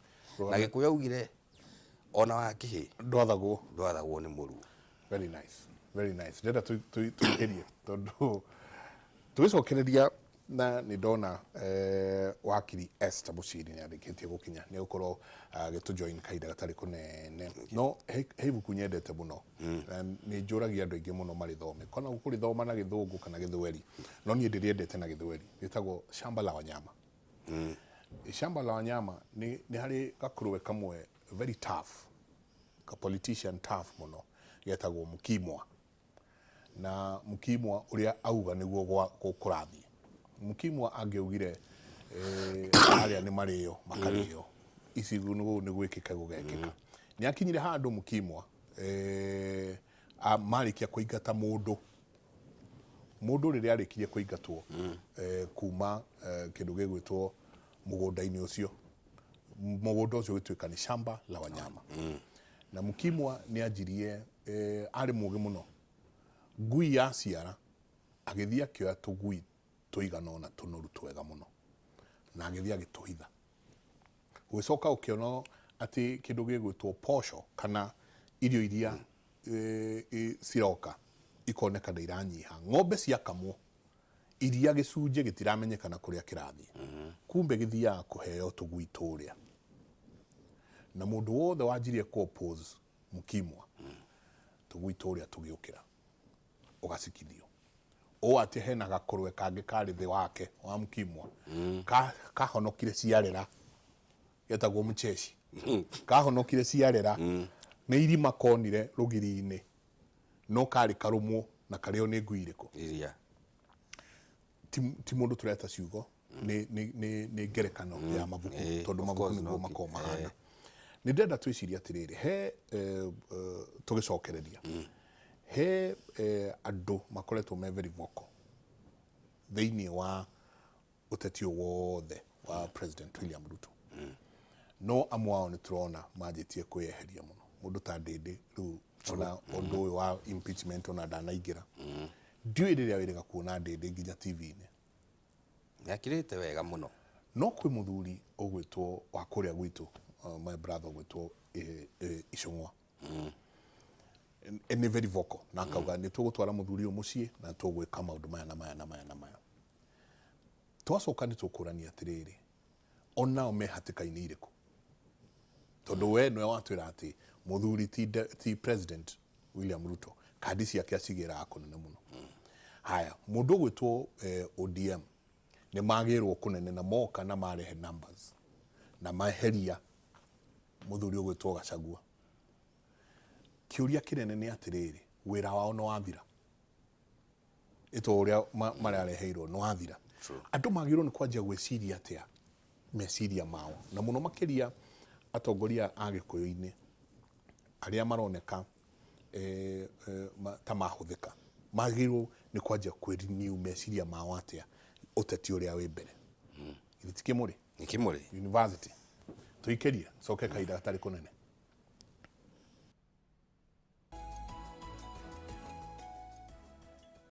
na Gĩkũyũ augire ona wa kĩhĩ ndwathagwo. Ndwathagwo nĩ mũruo. Very nice, very nice. Ndĩrenda tũingĩrie tondũ tũgĩcokereria na nĩ ndona wakiri Esther Bushiri nĩ arĩkĩtie gũkinya, nĩ egũkorwo agĩtũ join kahinda gatarĩ kũnene. No he ibuku nyendete mũno na nĩ njũragia andũ aingĩ mũno marĩthome, kana ũkũrĩthoma na Gĩthũngũ kana Gĩthweri, no niĩ ndĩrĩendete na Gĩthweri. Rĩtagwo Shamba la Wanyama. Shamba la Wanyama nĩ harĩ gakũrwe kamwe very tough, ka politician tough mũno getagwo Mukimwa. Na Mukimwa ũrĩa auga nĩguo kũrathiĩ. Mukimwa angĩaugire arĩa nĩ marĩo makarĩo, ici nĩ gwĩkĩka gũgekĩka. Nĩ akinyire handũ Mukimwa marĩkia kũingata mũndũ, mũndũ rĩrĩa arĩkirie kũingatwo kuma kĩndũ gĩgwĩtwo mũgũnda-inĩ ũcio, mũgũnda ũcio ũgĩtuĩka nĩ shamba la wanyama. Na Mukimwa nĩ anjirie eh, arĩ mũgĩ mũno. Ngui yaciara agĩthiĩ akĩoya tũgui tũigana ũna tũnoru twega mũno na agĩthiĩ agĩtũhitha. Gũgĩcoka gũkĩonwo atĩ kĩndũ gĩgwĩtwo posho kana irio iria e, e, ciroka ikoneka nĩ iranyiha. Ng'ombe ciakamwo iria gĩcunjĩ gĩtiramenyekana kũrĩa kĩrathiĩ. Kumbe gĩthiaga kũheo tũgui tũrĩa. Na mũndũ wothe wanjirie kũ oppose mũkimwa tũgui tũrĩa tũgĩũkĩra ũgacikithio. Ũũ atĩ hena gakũrwe kangĩ karĩ thĩ wake wa mũkimwa kahonokire ciarera getagwo mũcheshi kahonokire ciarera nĩ irima konire rũgiri-inĩ no karĩ karũmwo na karĩo nĩ ngui irĩkũ? Iria. Ti, ti mũndũ tũreta ciugo nĩ, nĩ, nĩ, nĩ ngerekano ya mabuku tondũ of mabuku course, nĩguo no makoragwo mahana. Nĩ ndĩrenda twĩcirie atĩrĩrĩ, he tũgĩcokereria he andũ makoretwo me very vocal thĩinĩ wa ũteti ũyũ wothe wa President William Ruto. No amwe ao nĩ tũrona manjĩtie kwĩyeheria mũno. Mũndũ ta Ndĩndĩ rĩu ona ũndũ ũyũ wa impeachment ona ndanaingĩra. Ndiũĩ rĩrĩa wĩrĩga kuona Ndĩndĩ nginya TV-inĩ. Nĩakirĩte wega mũno. No kwĩ mũthuri ũgwĩtwo wa kũrĩa gwitũ, my brother ũgwĩtwo Icũng'wa. Nĩ very vocal na akauga nĩ tũgũtwara mũthuri ũyũ mũciĩ na tũgwĩka maũndũ maya na maya na maya na maya. Twacoka nĩ tũkũrania atĩrĩrĩ, onao me hatĩka-inĩ irĩkũ? Tondũ we nĩwe watwĩra atĩ mũthuri ti, ti President William Ruto kandi ciake acigĩraga kũnene mũno. Haya, mũndũ ũgwĩtwo ODM nĩ magĩrwo kũnene na moka na marehe numbers na meheria mũthuri ũgwĩtwo Gachagua. Kĩũria kĩnene nĩ atĩrĩrĩ, wĩra wao nĩ wathira? Ĩto ũrĩa marareheirwo nĩ wathira? Andũ magĩrĩirwo nĩ kwanjia gwĩciria atĩa meciria mao, na mũno makĩria atongoria a gĩkũyũ-inĩ arĩa maroneka ta mahũthĩka, magĩrĩirwo nĩ kwanjia kwĩ renew meciria mao atĩa ũteti ũrĩa wĩ mbere. Githĩ ti kĩmũrĩ? Nĩ kĩmũrĩ. University tũikĩrie coke kahinda gatarĩ kũnene.